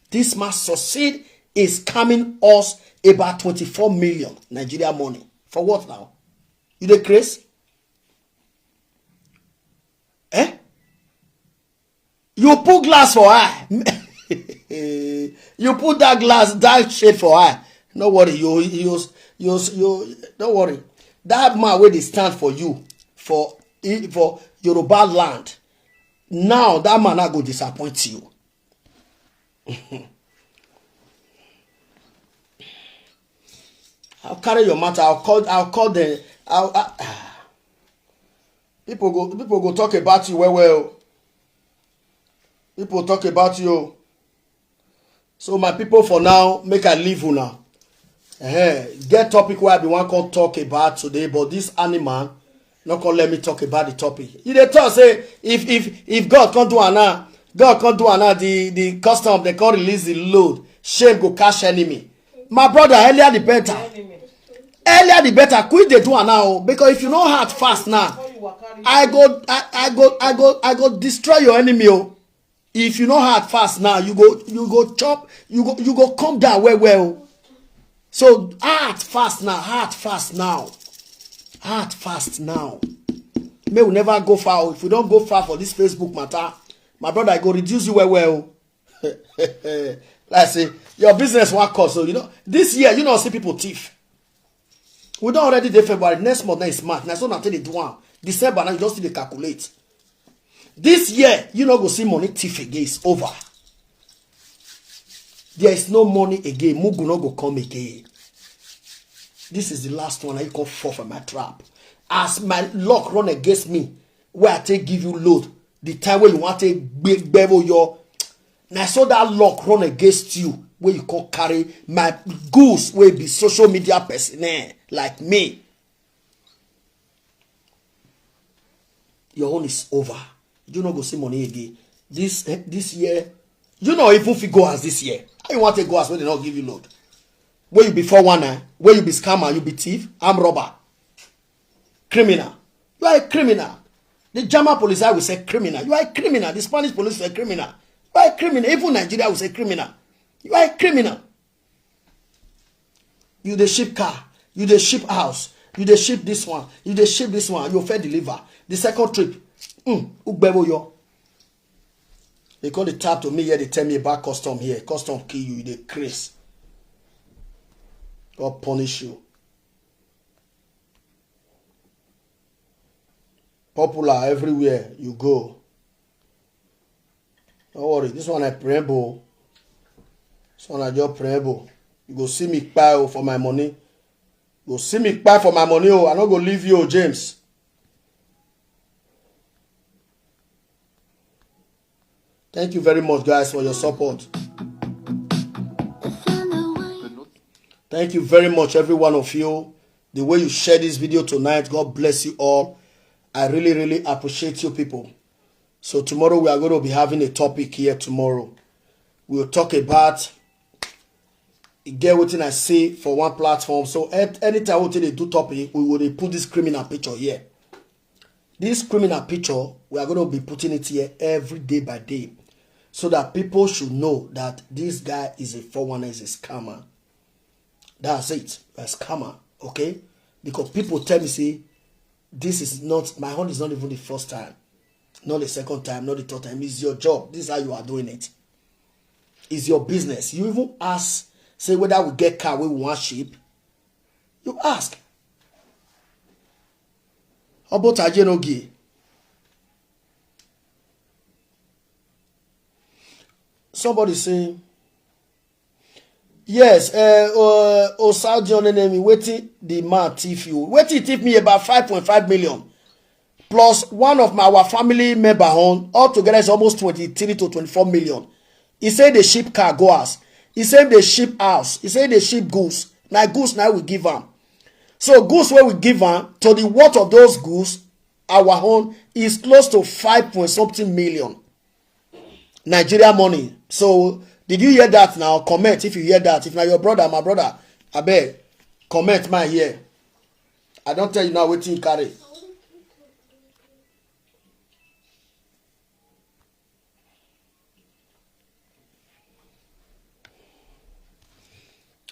This man succeed is coming us about twenty-four million Nigeria money. For what now? You dey craze? Eh? You put glass for eye. You put that glass, that shade for eye. No worry, you, you, you, you, don't worry. That man wey dey stand for you, for, for Yoruba land, now that man na go disappoint you. I'll carry your matter. I'll call. I'll call the. I'll, I, people go. People go talk about you well, well. People talk about you. So my people, for now, make I leave una. Eh, get topic where I be wan come talk about today, but this animal no come let me talk about the topic. You dey talk say if, if, if God come do am now, God come do am now, the, the custom, they come release the load. Shame go catch enemy. My brother, earlier the better. Earlier the better. Quick dey do am now, because if you no act fast now, I go, I, I go, I go, I go destroy your enemy o. If you no act fast now, you go, you go chop, you go, you go come down well, well. So act fast now, act fast now, act fast now. May we never go far. If we don't go far for this Facebook matter, my brother, I go reduce you well, well. Like I say, your business wan cost. So, you know, this year, you know, see people thief. We don already dey February. Next month, na is March. Na so na take dey do am. December, now you don still dey calculate. This year, you no go see money thief again. It's over. There is no money again. Mugu no go come again. This is the last one. Na you come fall for my trap. As my luck run against me, where I take give you load, the time wey you wan take gbe-, gbevo your, na so that luck run against you, wey you come carry my goose wey be social media person, eh, like me. Your own is over. You no go see money again. This, eh, this year, you no even fit go as this year. How you want to go as when they not give you load? Where you be four one nine? Where you be scammer? You be thief? Armed robber? Criminal? You are a criminal. The German police, I will say criminal. You are a criminal. The Spanish police will say criminal. You are a criminal. Even Nigeria will say criminal. You are a criminal. You dey ship car, you dey ship house, you dey ship this one, you dey ship this one, you fit deliver. The second trip, mm, ugbebo yo. They call the tap to me here, they tell me about custom here. Custom kill you, they craze. God punish you. Popular everywhere you go. No worry, this one I preamble. This one I just preamble. You go see me kpai o for my money. You go see me kpai for my money o. I no go leave you o, James. Thank you very much, guys, for your support. Thank you very much, every one of you. The way you share this video tonight, God bless you all. I really, really appreciate you people. So tomorrow we are going to be having a topic here tomorrow. We'll talk about, get wetin I say for one platform. So at anytime we dey do topic, we will dey put this criminal picture here. This criminal picture, we are going to be putting it here every day by day, so that people should know that this guy is a four one nine, is a scammer. That's it, a scammer, okay? Because people tell me, say, this is not, my own is not even the first time, not the second time, not the third time. It's your job. This is how you are doing it. It's your business. You even ask, say, whether we get car, we want sheep. You ask. Obotaje no give. Somebody say, yes, uh, uh, Osaji on enemy, wetin the man thief you. Wetin he thief me about five point five million. Plus one of my, our family member on, altogether is almost twenty-three to twenty-four million. He say they ship car go house. He say they ship house. He say they ship goods. Na goods na we give am. So goods wey we give am, to the worth of those goods, our own is close to five point something million Nigeria money. So did you hear that now? Comment if you hear that. If na your brother, my brother, abeg, comment my here. I don tell you now wetin he carry.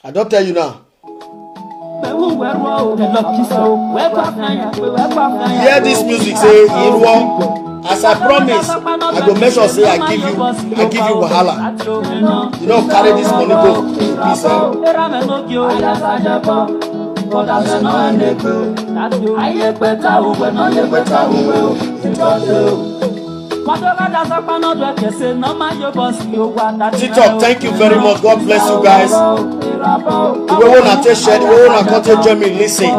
I don tell you now. Hear this music, say, Iruo, as I promise, I go make sure say I give you, I give you wahala. You no carry this money go in peace, eh? TikTok, thank you very much. God bless you guys. The way una take share, the way una come take join me, listen.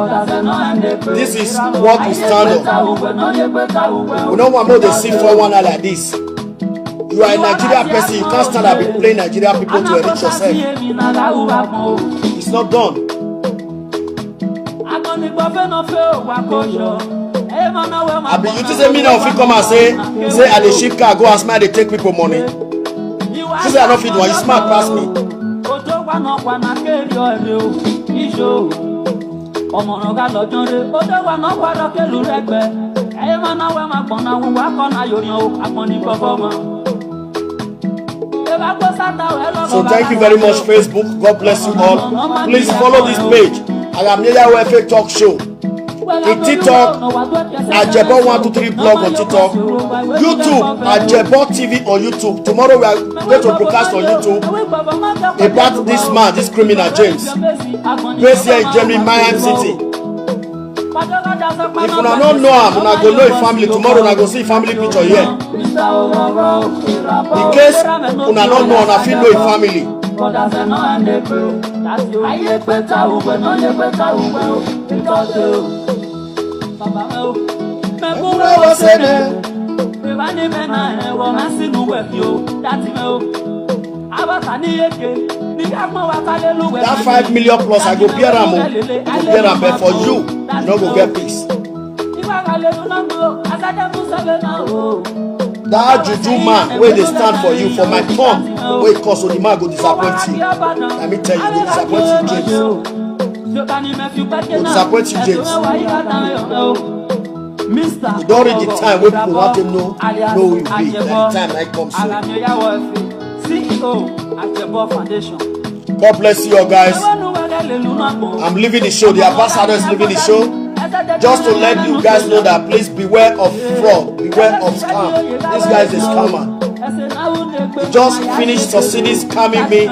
This is what we stand on. We no wan make dey see four one nine like this. You are a Nigeria person, you can't stand and be playing Nigeria people to enrich yourself. It's not done. Abi you think say me now fit come and say, say I dey ship car go as man dey take people money? You say I no fit do am, you smart pass me. Ọmọràn ká lọ jọre, ó dé wà náà wà lọ́kẹ́lù rẹpẹ. Ẹ̀yin máa náwó ẹ̀ máa gbọ̀n náà wà kọ́ náà yóò yan o, àpọ̀n ní kọ́kọ́ mọ́. So thank you very much, Facebook. God bless you all. Please follow this page. I am Yaya F A Talk Show. In TikTok, Ajebo one two three blog on TikTok. YouTube, Ajebo T V on YouTube. Tomorrow we are going to broadcast on YouTube about this man, this criminal James, based here in Germany, Mannheim City. If una no know am, una go know him family. Tomorrow una go see him family picture here. In case una no know, una fit know him family. That five million plus, I go bear am o. I go bear am, but for you, you no go get peace. That juju man wey dey stand for you, for my turn, wey cause, so the man go disappoint you. Let me tell you, go disappoint you, James. Go disappoint you, James. E don reach the time wey people want to know, know who you be. Na the time na come so. God bless you all, guys. I'm leaving the show. The ambassador is leaving the show. Just to let you guys know that, please beware of fraud, beware of scam. This guy is a scammer. He just finised succeeding scamming me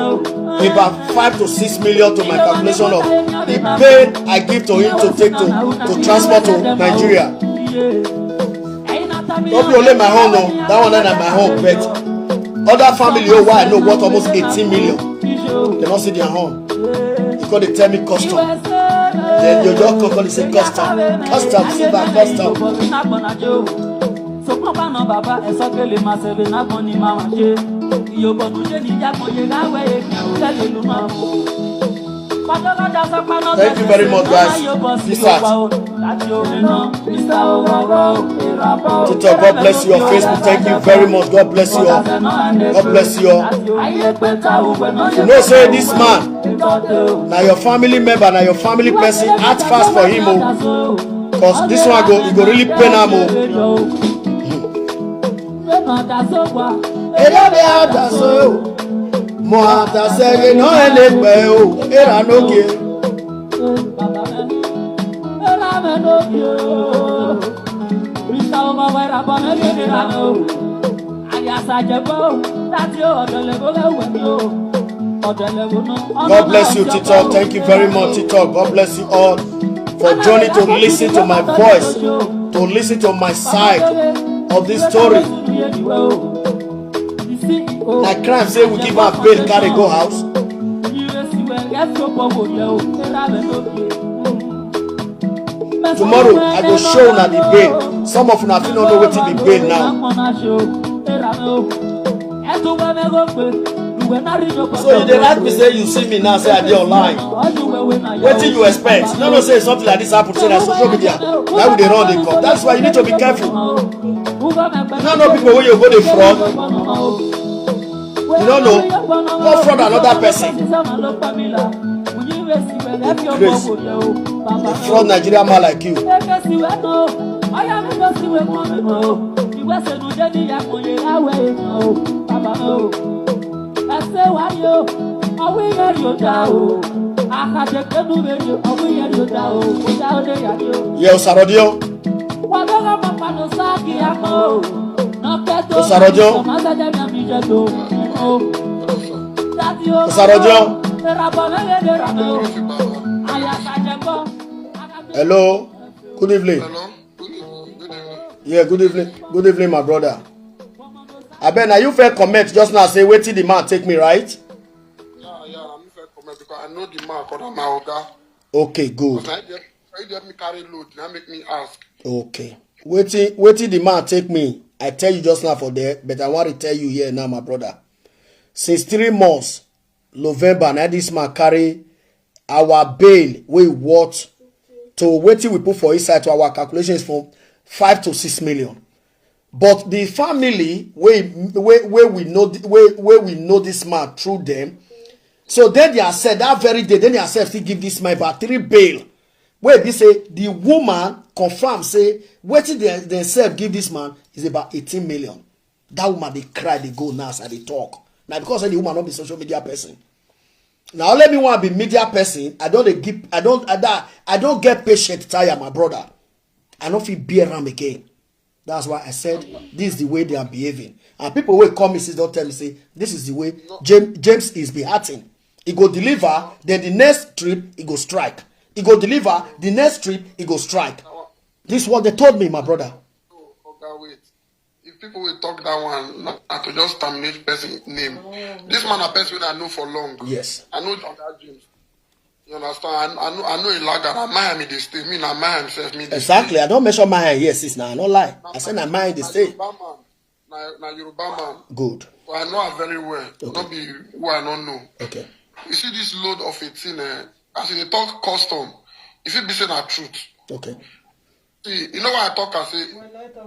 about five to six million to my calculation of the bail I give to him to take to, to transport to Nigeria. No be only my own, no. That one na my own, but other family, oh, why I know, worth almost eighteen million. They don't see their own. You go dey tell me custom. Then you just come, come dey say custom, custom, silver, custom. Thank you very much, guys. Peace out. TikTok, God bless you. On Facebook, thank you very much. God bless you all. God bless you all. You know, say this man, na your family member, na your family person, act fast for him, oh. 'Cause this one go, e go really pain am, oh. Ere be adaso o. Mo adase ge no ele pe o. Era no ge. God bless you, TikTok. Thank you very much, TikTok. God bless you all for joining to listen to my voice, to listen to my side of this story. Na crime say we give am bail, carry go house. Tomorrow, I go show una the bail. Some of una fit no know wetin be bail now. So you dey write me say you see me now, say I dey online. Wetin you expect? No, no, say something like this happen, say na social media. Now we dey run, dey come. That's why you need to be careful. You no know people wey you go dey fraud. You no know. Go fraud another person. Grace. Dey fraud Nigerian man like you. Yeah, Osarodion. Osarodion. Osarodion. Hello. Good evening. Hello. Good evening. Good evening. Yeah, good evening. Good evening, my brother. Abeg, na you first comment just now, say wetin the man take me, right? Yeah, yeah, na me first comment because I know the man, 'cause na my oga. Okay, good. But I get, I get me carry load, na make me ask. Okay. Wetin, wetin the man take me, I tell you just now for there, but I want to tell you here now, my brother. Since three months, November, na this man carry our bail wey worth to wetin we put for inside to our calculations from five to six million. But the family wey, wey, wey we know, wey, wey we know this man through them, so then they are said that very day, then they are said still give this man about three bail. Wey be say the woman confirm say wetin they, they sef give this man is about eighteen million. That woman dey cry, dey go now as I dey talk. Na because say the woman no be social media person. Na only me wan be media person. I don dey give, I don, I don, I don get patient tire, my brother. I no fit bear am again. That's why I said this is the way they are behaving. And people will call me, see, don't tell me, say, this is the way James, James is behaving. He go deliver, then the next trip, he go strike. He go deliver, the next trip, he go strike. This is what they told me, my brother. Oga, wait. If people will talk that one, na, I could just terminate person name. This man a person I know for long. Yes. I know Oga James. You understand? I, I know, I know a lager. I mind him, they stay. Me, I mind himself, me, they Exactly. stay. I don't mention my hand. Yes, it's now. I don't lie. I say na mind they Na stay. Yoruba man. Na, na Yoruba man. Good. But I know her very well. Not be who I don't know. Okay. You see this load of a thing, eh? As in the talk custom, if it be say na truth. Okay. See, you know why I talk and say,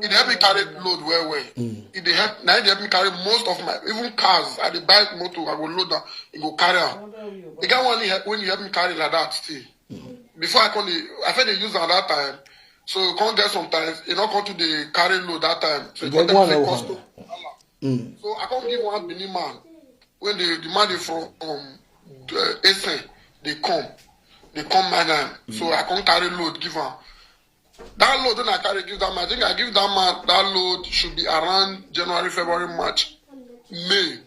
it help me carry load well, well. It dey help, now it help me carry most of my, even cars, I dey buy motor, I go load am, it go carry am. The guy when he help, when he help me carry like that still. Before I come, dey- I feel they use at that time. So you can't get sometimes, you know, come to the carry load that time. So you Get can't one take or custom. So I can't give one Benin man. When the, the man dey from um, uh, Essen, they come. They come my name. So I can't carry load, give am. That load when I carry give that man, I think I give that man that load should be around January, February, March, May.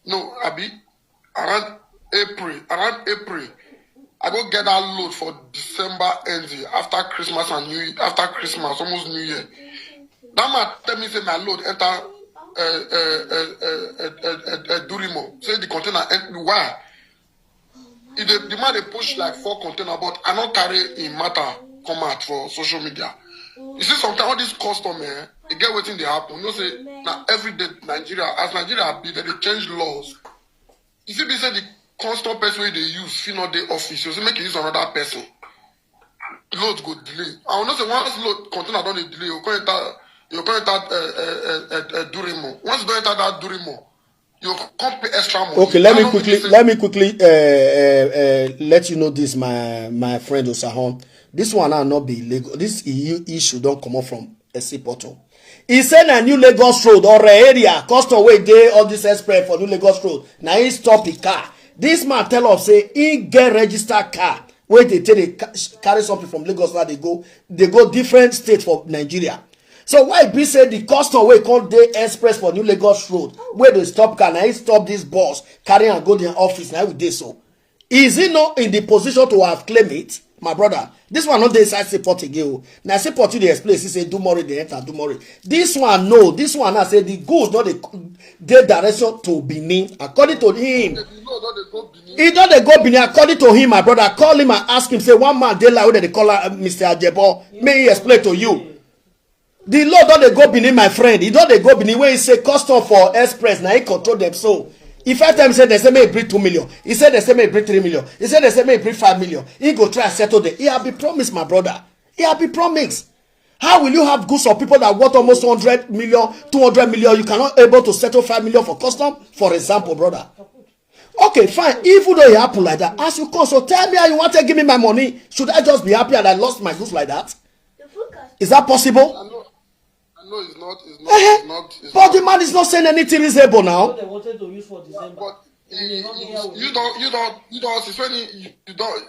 No, abi around April, around April. I go get that load for December ending after Christmas and New Year, after Christmas, almost New Year. That man tell me say my load enter uh, uh, uh, uh, uh, uh, uh, Durimo. Say the container enter. Why? If the, the man they push like four container, but I not carry in matter come out for social media. You see, sometimes all this custom, eh, you get waiting they happen. You know, say now every day Nigeria, as Nigeria be, they dey change laws. If you be say the constant person wey dey use fit not dey office, you say make you use another person. Load go delay. I will not say once load container don dey delay, you come enter, you come enter uh, uh, uh, uh, Durimo. Once you don enter that Durimo, you come pay extra money. Okay, let How me long quickly you say- let me quickly uh, uh, uh, let you know this, my my friend Osahon. This one now not be illegal. This E U issue don't come up from S C Porto. He said a new Lagos road or area custom way dey all this express for new Lagos road. Now he stop the car. This man tell us say he get registered car. Where they take they ca- carry something from Lagos now they go they go different state for Nigeria. So why be say the custom wey come dey express for new Lagos road wey dey stop car na him stop this bus carry am go their office na we dey so. Is he not in the position to have claimed it? My brother, this one not dey inside support again o. Na support you dey explain see say Dumori dey enter Dumori. This one no, this one na say the goods no dey dey direction to Benin according to him. The law don dey go Benin. He don dey go Benin according to him, my brother. Call him and ask him say one man dey lie wey dem dey call am Mister Ajebo. May he explain to you. The law don dey go Benin, my friend. He don dey go Benin wey he say custom for express na he control them. So if I tell him say they say make he bring two million, he say they say make he bring three million, he say they say make he bring five million. He go try settle them. He have been promised, my brother. He have been promised. How will you have goods of people that worth almost hundred million, two hundred million? You cannot able to settle five million for custom, for example, brother. Okay, fine. Even though it happened like that, as you come, so tell me how you want to give me my money. Should I just be happy and I lost my goods like that? Is that possible? I know, I know it's not, it's not, Eh, it's not. It's but not the man is not saying anything reasonable now. They wanted to use for December. But he, he, you don't, you don't, you don't. Since when he, you, you don't,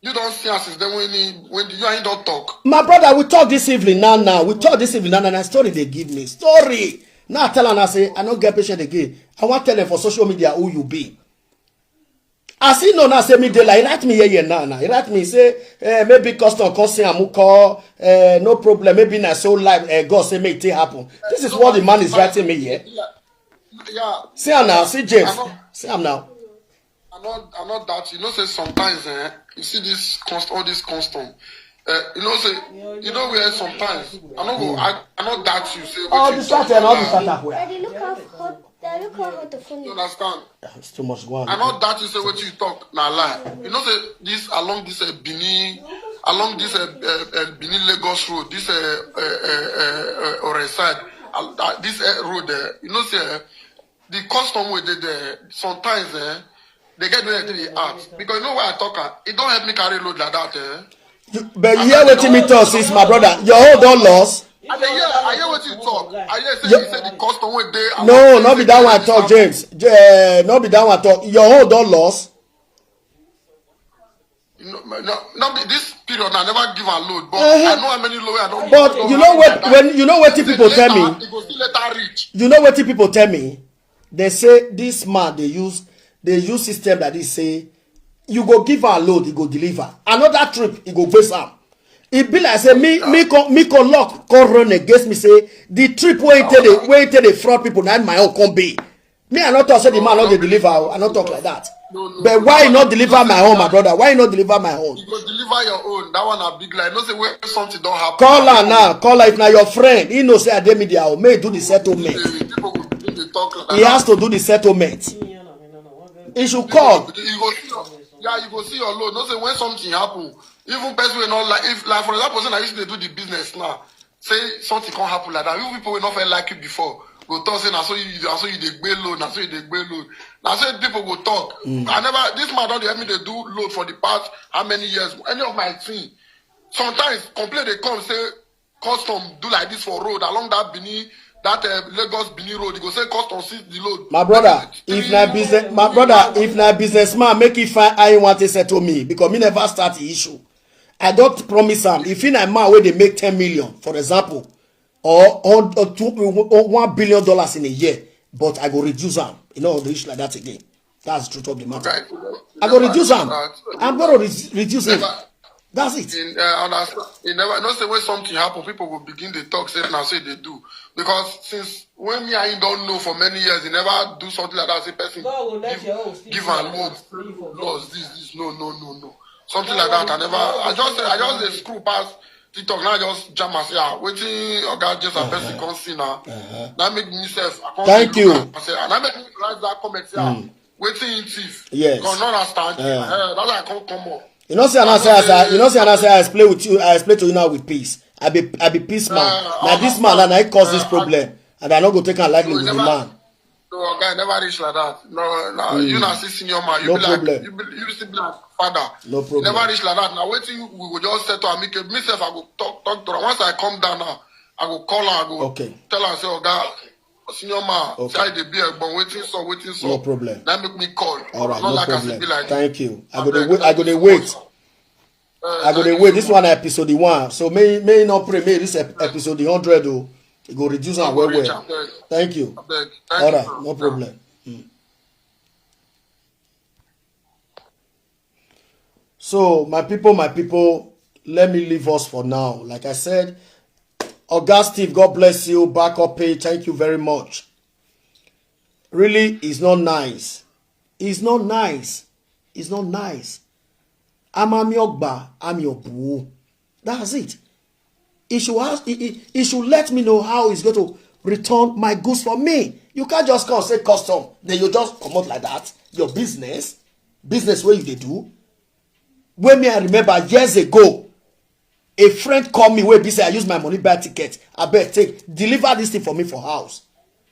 you don't see us since then when he, when you and he don't talk. My brother, we talk this evening now. Now we talk this evening now. Now story they give me story. Now I tell her now say I don't get patient again. I want tell them for social media who you be. I see no now say me they like write me here here now now. He write me say eh, maybe custom come say I'm call eh, no problem. Maybe na so live eh, God say make it happen. This is what the man is writing me here. Yeah, See am now, see James. I know. See am now. I know, I know that you know say sometimes eh, you see this const, all this custom. Uh, you know say you know where sometimes I know go I, I know that you say All wetin this talk stuff and all this now. Stuff where. Daddy, look how hot. Daddy, look how hot the phone You is. Understand? It's too much. Go on. I know that you say what you talk na lie. You know say this along this uh, Benin, along this uh, uh, uh, Benin Lagos road, this uh, uh, uh, uh, uh, Ore side, uh, uh, this uh, road there. You know say uh, the custom way they there sometimes eh, they get where they act because you know why I talk am. It don't help me carry load like that eh. You, but you hear wetin me talk since my brother. Your own don loss. I dey hear, I hear what you talk. I hear say Yo- you say the custom way they. No, no be that one talk, James. J- eh, no be that one talk. Your own don loss. No, no, no, be this period, I never give a load, but Uh-huh. I know how many load I don't But you know what? When you know what people tell me, It go still later reach. You know what people tell me? They say this man they use they use system that they say you go give a load, he go deliver. Another trip, he go base am. It be like say me me come me come lock come run against me say the trip where he take the where he take the fraud people na my own come be. Me I not talk say the man not dey deliver. I not talk like that. But why you not deliver my own, my brother? Why you not deliver my own? You go deliver your own. That one a big lie. No say where something don't happen. Call her now. Call her if na your friend. He know say I dey media. May do the settlement. He has to do the settlement. He should call. You go see your, yeah, you go see your load. No say when something happen, even person will not like if like for example, say na you dey do the business now. Say something can happen like that. You people will not feel like you before. Go talk say na so you na so you dey gbé load, na so you dey gbé load. Na so people go talk. Mm. I never this man don't help me they do load for the past how many years. Any of my team. Sometimes complain they come say custom do like this for road along that Benin that uh, Lagos Benin road. You go say custom seize the load. My brother, if na business, my brother, if na businessman, make it fine. I want to settle me because me never start the issue. I don't promise am. If in a man where they make ten million, for example, or on or two or one billion dollars in a year, but I go reduce am. You know, reach like that again. That's the truth of the matter. Right. I go reduce am. I'm going to re- reduce it. That's it. In, uh, understand. You never not say when something happen, people will begin to talk. Say now say they do because since when me I don't know for many years, he never do something like that. Say person God will let give, your own still give be and like load that. Still forget. Laws this this no no no no something like that. I never. I just I just dey screw past TikTok now. Just jam and say ah wetin oga just a person come see now. That make me self. I come Thank dey look you. Am, I say and that make me write that comment say ah wetin he thief. Yes. Come not understand. Uh, that's why I come come up. You know, see, I say, as I, you know, see, I say, I explain with you, I explain to you now with peace. I be, I be peace man. Uh, now this man, and I cause this problem, and I no go take am lightly with the man. No, guy, never reach like that. No, no, you na see senior man. You No be problem. Like, you, be, you still be like father. No problem. Never reach like that. Now wait till we go just settle and make it. Myself, I go talk, talk to her. Once I come down now, I go call her. I go Okay. Tell her say, oh God, senior man, Okay. Say I dey be a but waiting so, waiting so. No problem. That make me call. All right, Not no like I problem. Be like Thank you. I go dey wait. I go dey wait. Uh, I go dey wait. This one episode one. So may may not pray. May this ep- episode hundred oh, it go reduce am well well. Thank you. All right, no problem. Mm. So my people, my people, let me leave us for now. Like I said, Oga Steve, God bless you. Backup pay, thank you very much. Really, it's not nice. It's not nice. It's not nice. I'm Amiogba, I'm your boo. That's it. He should ask, he, he, he should let me know how he's going to return my goods for me. You can't just come say custom, then you just come out like that. Your business, business where you dey do. When me I remember years ago, a friend call me wey be say I use my money buy ticket. I bet take deliver this thing for me for house.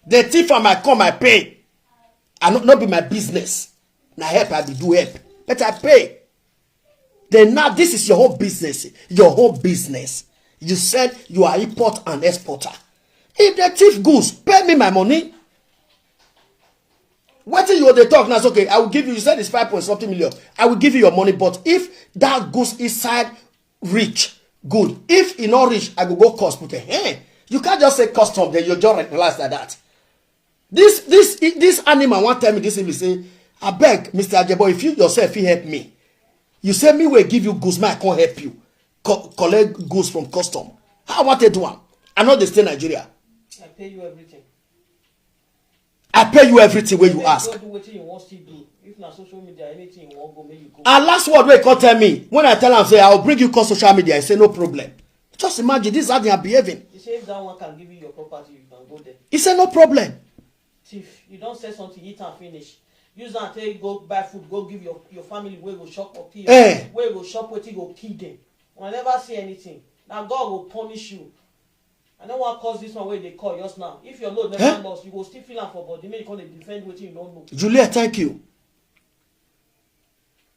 The thief am I come I pay. I no no be my business. Na help I be do help. But I pay. Then now this is your whole business. Your whole business. You said you are import and exporter. If the thief goes, pay me my money. Wetin you dey talk now is okay. I will give you. You said it's five point something million. I will give you your money, but if that goes inside reach, good. If e no reach, I go go cost put a hand. You can't just say custom, then you just realize like that. This this this animal wan tell me this evening say, I beg, Mister Ajebo, if you yourself fit help me. You say me will give you goods, man, I can't help you. Co- collect goods from custom. How I want to do am? I know they stay Nigeria. I pay you everything. I pay you everything when you Then ask. Go do wetin you wan still do. If na social media, anything you wan go, make you go. And last word wey come tell me when I tell am say I will bring you come social media, I say no problem. Just imagine this is how they are behaving. He say if that one can give you your property, you can go there. He say no problem. Thief, you don sell something, eat am finish. Use am take go buy food, go give your your family wey go chop or kill. Eh. Wey go chop wetin go kill them. Una never see anything. Na God go punish you. I no wan cause this one wey dey call just now. If your load never Eh? Lost, you go still feel am for body. Make you come dey defend wetin you no know. Juliet, thank you.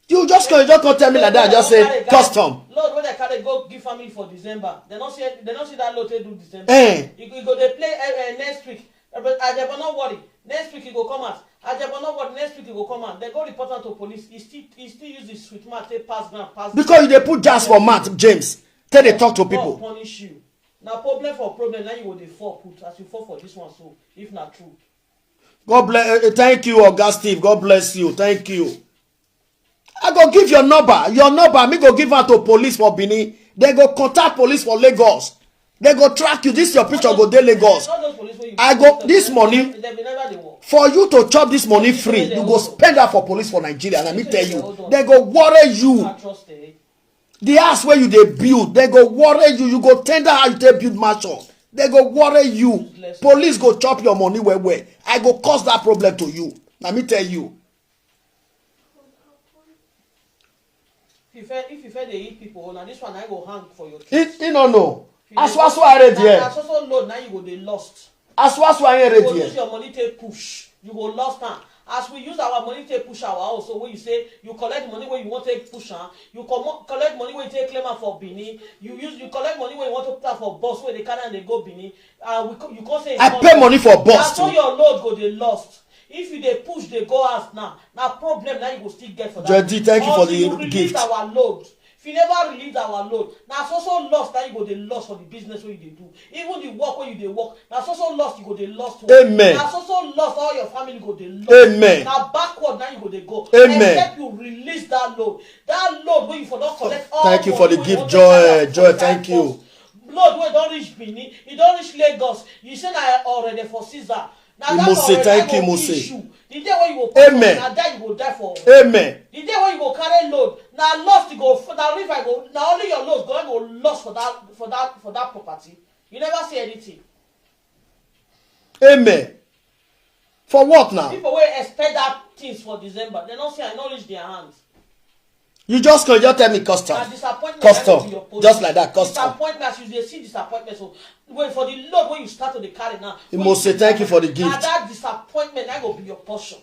You just come, you just come tell me like that. Just say custom. Load wey dem carry go give family for December. Dem no see, dem no see that load take do December. Eh. You, you go dey play uh, uh, next week. But Ajebo, no worry. Next week he go come out. Ajebo, no worry. Next week he go come out. They go report am to police. He still, he still use the sweet mouth take pass ground, pass. Because you dey put jazz for mouth, James. Tell they talk to God people. Punish you. Na problem for problem. Now you go dey fall put as you fall for this one. So if na true, God bless. Eh, thank you, Oga Steve. God bless you. Thank you. I go give your number. Your number, me go give am to police for Benin. They go contact police for Lagos. They go track you. This your picture go dey Lagos. All those police wey you I go this money They be never dey work. For you to chop this money free. You go spend that for police for Nigeria. Let me tell you, they go worry you. I trust eh. The house where you dey build, they go worry you. You go tender how you take build mansion. They go worry you. Police go chop your money well well. I go cause that problem to you. Let me tell you. If you fair, if you fair dey eat people, na this one I go hang for your He, chest. He no know. Aswaso are Na there. Aswaso load, now you go dey lost. Aswaso are You go use there. Your money take push. You go lost am. As we use our money take push our house, so when you say you collect money where you want take push am, you comot collect money where you take claim am for Benin. You use you collect money where you want to put am for bus where they carry and they go Benin. Uh, we co- you come say I pay money for bus That's how too. Your load go dey lost. If you dey push dey go house now, na problem na you go still get for that. Jody, thank you for Until the you release gift. Our load. If you never release our load, na so so loss na you go dey loss for the business wey you dey do. Even the work wey you dey work, na so so loss you go dey loss to. Amen. Na so so loss all your family go dey loss. Amen. Na backward na you go dey go. Amen. Except you release that load. That load wey you for don collect all. Thank you for the Money wey you gift, wan take carry Joy. am Joy, for thank your you. Post. Load wey don reach Benin, e don reach Lagos. You say na already for Caesar. Na You that must say already thank go you, must kill say. You. The day wey you go put Amen. Na that you go die for. Amen. The day wey you go carry load, na lost you go na river go na only your load go go lost for that for that for that property. You never see anything. Amen. For what now? People wey expect that things for December, they don't see I no reach their hands. You just come, just tell me custom. Na disappointment Custom. Na go be your portion. Just like that, custom. Disappointment as you dey see disappointment. So wait for the load when you start to dey carry now. You When must say thank you for the Na gift. That disappointment na go be your portion.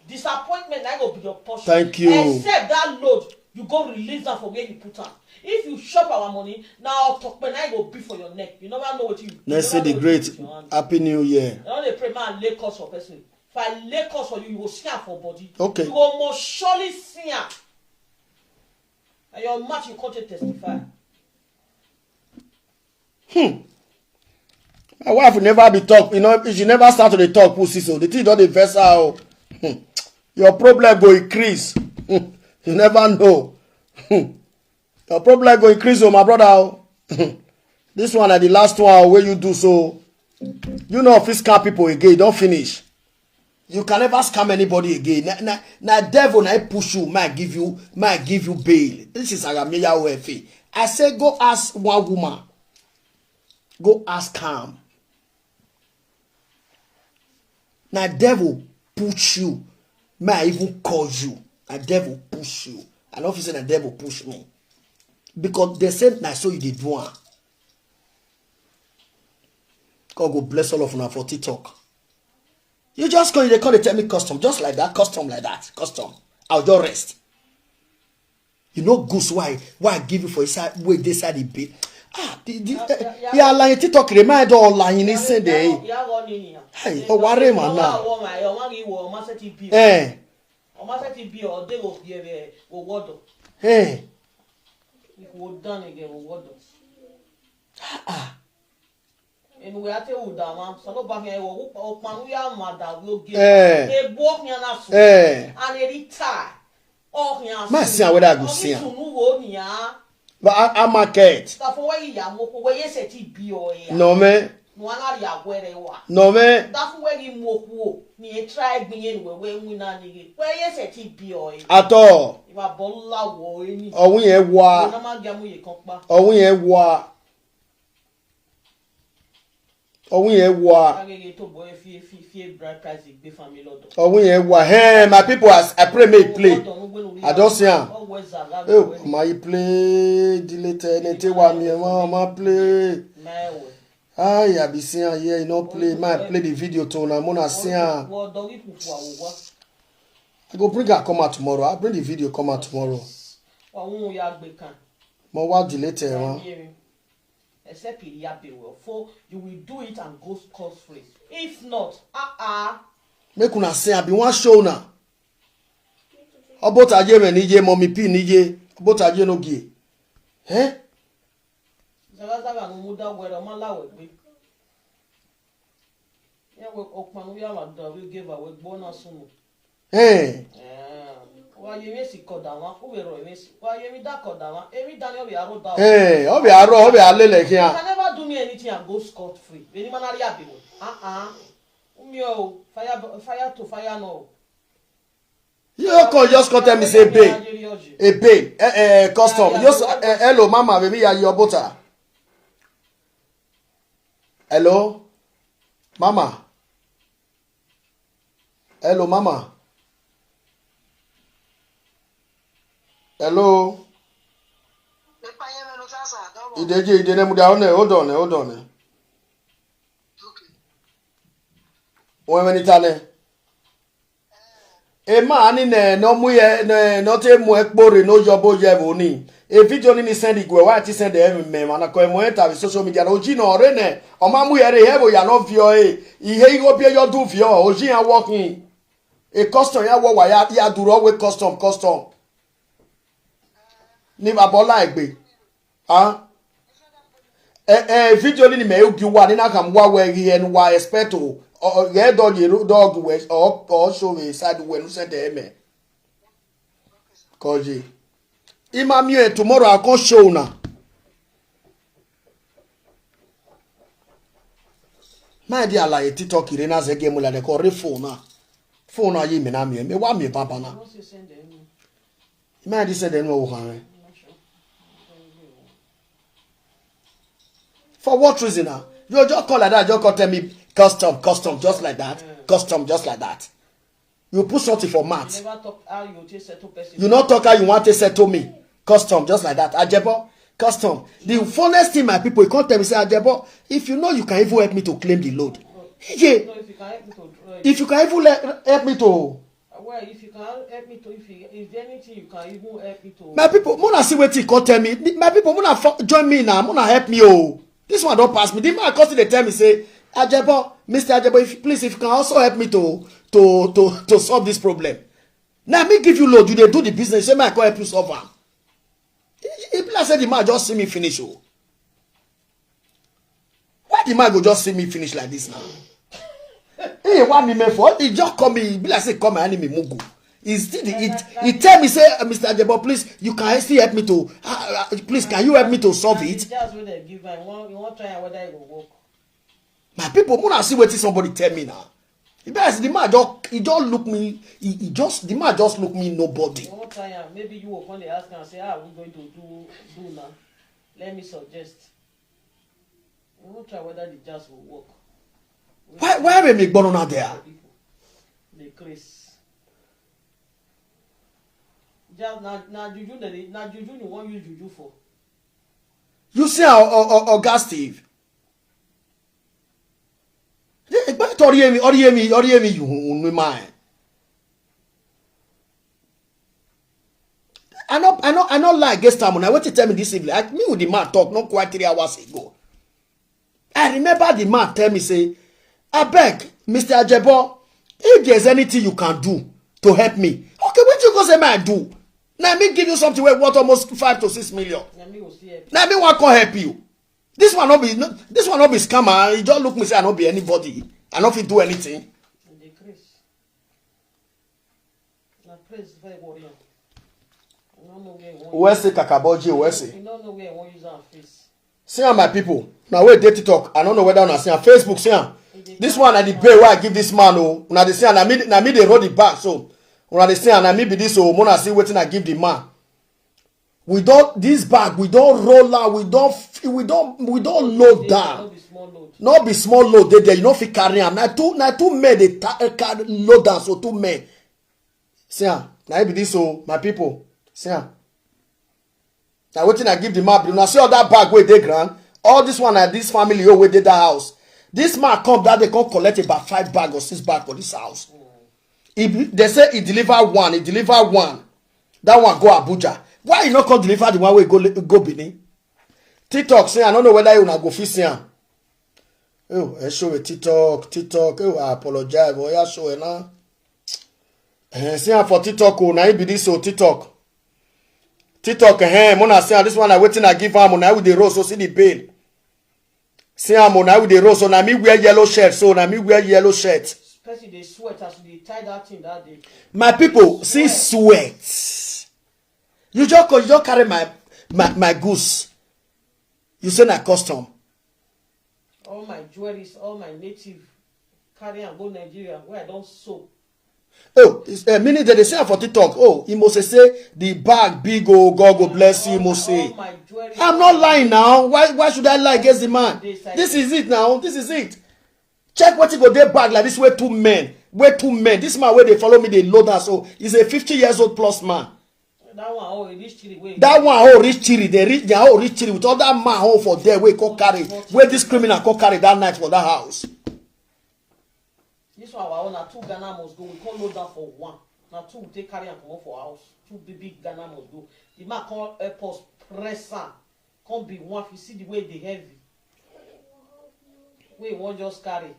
Disappointment na go be your portion. Thank you. Except that load, you go release am for where you put am. If you chop our money, na otokpe na go be for your neck. You never know what you. Let's You say never the know great wetin dey your hand. Happy New Year. I don dey pray make I lay curse for person. If I lay curse for you, you go see am for body. Okay. You go most surely see am. And your mouth you come take testify. My wife will never be talk. You know, if she never start to dey talk, pussy, so the thing don dey vex her. Oh. Hmm. Your problem go increase. Hmm. You never know. Hmm. Your problem go increase, oh my brother. Oh. Hmm. This one na the last one wey you do so. You no fit scam people again. You don finish. You can never scam anybody again. Na, na, na devil na push you. Might give you, might give you bail. This is Arameya O F A. I say go ask one woman. Go ask am. Na devil push you. May I even call you? Na devil push you. I don't feel say na devil push me. Because they said na so you dey do am. God go bless all of una for TikTok. You just come, they come, they tell me custom, just like that, custom like that, custom. I'll just rest. You know, goose, why, why I give you for inside, wait, this side, the bit. Ah, the, the, Yeah, eh, yeah, yeah. Yeah, like TikTok, remind all like in this day. Ìyá wọ ni nìyẹn. Hey, oh, worry, man, now. Ọmọ ọmọ yìí wọ ọmọ sẹ́tì bí ọ. Eh, Ọmọ sẹ́tì bí ọ dé wò bí ẹ wò wọ́dọ̀. eh. Wò dán ni gẹ̀ wò wọ́dọ̀. Enu wee ate ụda ma sọ n'ụba hịa ewe ụkpanụ ya ma da n'oge. Eh. Egbu ọhịa na sụ. Eh. A na-eri taa. Ọhịa. Ma si a whether I go si a. Sunu wo ni ya. But I, I market. Ka fo we ya mo ko we ye se ti bi o ya. No, man. No ana ya gwere wa. No, man. Da fo we ni mo ko ni e try gbin ye we we wi na ni ge. We ye se ti bi o ya. At all. Iwa bolla wo e ni. Ọwụ yẹn wà. Na ma ga mu ye kan pa. Ọwụ yẹn wà. Ọwụ yẹn wà. Agege to boy fi fi fi bright price gbe family lọdọ. Ọwụ yẹn wà. Hey, my people, as I pray, may play. I don't see am. Always allow. Oh, my play. Delete anything wa mi ma ma play. My way. Ay, I be see am here, you no play. My play the video to na mona see am. Wo do wi ku fu awo wa. I go bring her come out tomorrow. I'll bring the video come out tomorrow. Wa won ya gbe kan. Mo wa delete ẹ wọn. Yere. Except Iriabewe, for you will do it and go scot free. If not, ah ah. Make una say I be one show now. Obota ye me ni ye, mommy P ni ye. Obota ye no gie. Eh? Zaga zaga no muda wera mala we gbe. Ye we okpan we ama da we give away gbona sunu. Eh. Wa ye me si kodawa, u we ro me si. Wa ye mi da kodawa, e mi da ni obi aro da. Eh, obi aro, obi alele You kia. Can never do me anything and go scot free. Any man Iriabewe. Ah ah. Umi o, fire fire to fire no. You come just come tell me say babe, a babe, eh, eh, custom. You s- eh, hello mama, baby, ya your butter. Hello, mama. Hello mama. Hello. Ideje idene muda one, hold on, hold on. One minute ane. Ema ani ne no mu ye ne no te mu ekpore no yobo ye bo ni. E video ni ni send igwe wa ti send e me ma na ko mo enter the social media no ji no re ne. O ma mu ye re he bo ya no vio e. Ihe igo pie yo du vio o ji ya working. E custom ya wo wa ya ya duro we custom custom. Ni baba ola egbe. Ah. Eh eh video ni me ugi wa ni na kam wa we gi en wa expect o. O ye do ye do gi we o o show we side we no send e me. Koji. Ima mi e tomorrow I come show una. My dear, like TikTok ire na zege mu la de ko re phone na. Phone na yi me na mi me wa mi baba na. My dear, send them no ha. For what reason now? You just call like that, just call tell me custom, custom, just like that, custom, just like that. You put something for mat. Never talk how you take settle person. You not talk how you want to settle me. Custom, just like that. Ajebo, custom. The funniest thing, my people, you can't tell me, say, Ajebo, if you know you can even help me to claim the load. Yeah. No, if you can help me to draw it. If you can even let, help me to. Well, if you can help me to, if you, if anything you can even help me to. My people, muna see wetin come tell me. My people, muna fo- join me now. Muna help me, oh. This one don't pass me. The man come still dey tell me say, Ajebo, Mister Ajebo, if, please, if you can also help me to to to to solve this problem. Now me give you load, you dey do the business. Say me I come help you solve am. E e be like say the man just see me finish, oh. Why the man go just see me finish like this now? Hey, why me me for? He just call me. E be like say call my enemy mugu. He still the, it, he tell me say, uh, Mister Ajebo, please, you can still help me to. Uh, uh, please, can you help me to solve it? Just when they give am, you want, you want try am whether it will work. My people, muna see wetin somebody tell me now. E be like say the man just he just look me. He, he just the man just look me nobody. You want try am, maybe you will come dey ask am say, ah, we going to do do now. Let me suggest. You want try whether the jazz will work. Why why me me gbọnọ na there? People, dey craze. Jazz na na juju na dey na juju you wan use juju for. You see how o- o- oga Steve. Egbe tori emi ori emi ori emi you unu mind. I no I no I no lie against am. Na wetin tell me this evening. I, me with the man talk not quite three hours ago. I remember the man tell me say, abeg, Mister Ajebo, if there's anything you can do to help me, okay, wetin you go say me I do? Na me give you something wey worth almost five to six million. Na me go see help. Na me wan come help you. This one no be no, this one no be scammer. He just look me say I no be anybody. I no fit do anything. And dey craze. Na praise very worry am. I no know where I wan. Where say kakaboji? Where say? You no know where I wan use am face. See am, my people. Now wait, dey TikTok. I don't know whether una see am. Facebook, see am. This one na the bail wey I give this man. Oh, una dey see am. Na me, na me dey roll the bag. So una dey see am. Na me be this. Oh, muna see wetin I give the man. We don this bag. We don roll am. We don f- we don we don load No down. Be small load. No be small load dey there. You no fit carry am. Na two na two men dey ta- eh, carry load am. So two men. See am. Na it be this. Oh, my people. See am. Na wetin I give the man be una see all that bag wey dey ground. All this one na this family oh wey dey that house. This man come that day come collect about five bag or six bag for this house. He be- they say he deliver one, he deliver one. That one go Abuja. Why he no come deliver the one wey go Le- go Benin? TikTok say, I don't know whether you na go fit see am. Oh, I show a TikTok, TikTok. Oh, I apologize, but yeah, show it now. Eh, see am for TikTok, oh, na him be this, oh, TikTok. TikTok, eh, mona see am, this one na wetin I give am, oh, na we dey roll, so see the bail. See am, oh, na we dey roll, so na me wear yellow shirt, so na me wear yellow shirt. Person dey sweat as you dey tie that thing that day. My people, see sweat. You just co-, you just carry my, my, my goose. You say na custom. All my jewelries, all my native, carry am go Nigeria, where I don sew. Oh, it's, uh, meaning that they say am for TikTok. Oh, he must say the bag big, oh, God go bless you, he must say. All my jewelries. I'm not lying now. Why, why should I lie against the man? This is it now. This is it. Check what he go dey bag like this. Where two men, where two men. This man where they follow me, they load us. So he's a fifty years old plus man. That one, oh, e reach three. Wey that one, oh, reach three. They reach their, oh, reach three with all that man, oh, for there. Wey come carry, where this criminal come carry that night for that house. This one, our own, na two Ghana must go. We come load am for one. Na two we take carry am comot for house. Two big, big Ghana must go. The man come help us press am. Come be one. If you see the way they heavy, wey we wan just carry.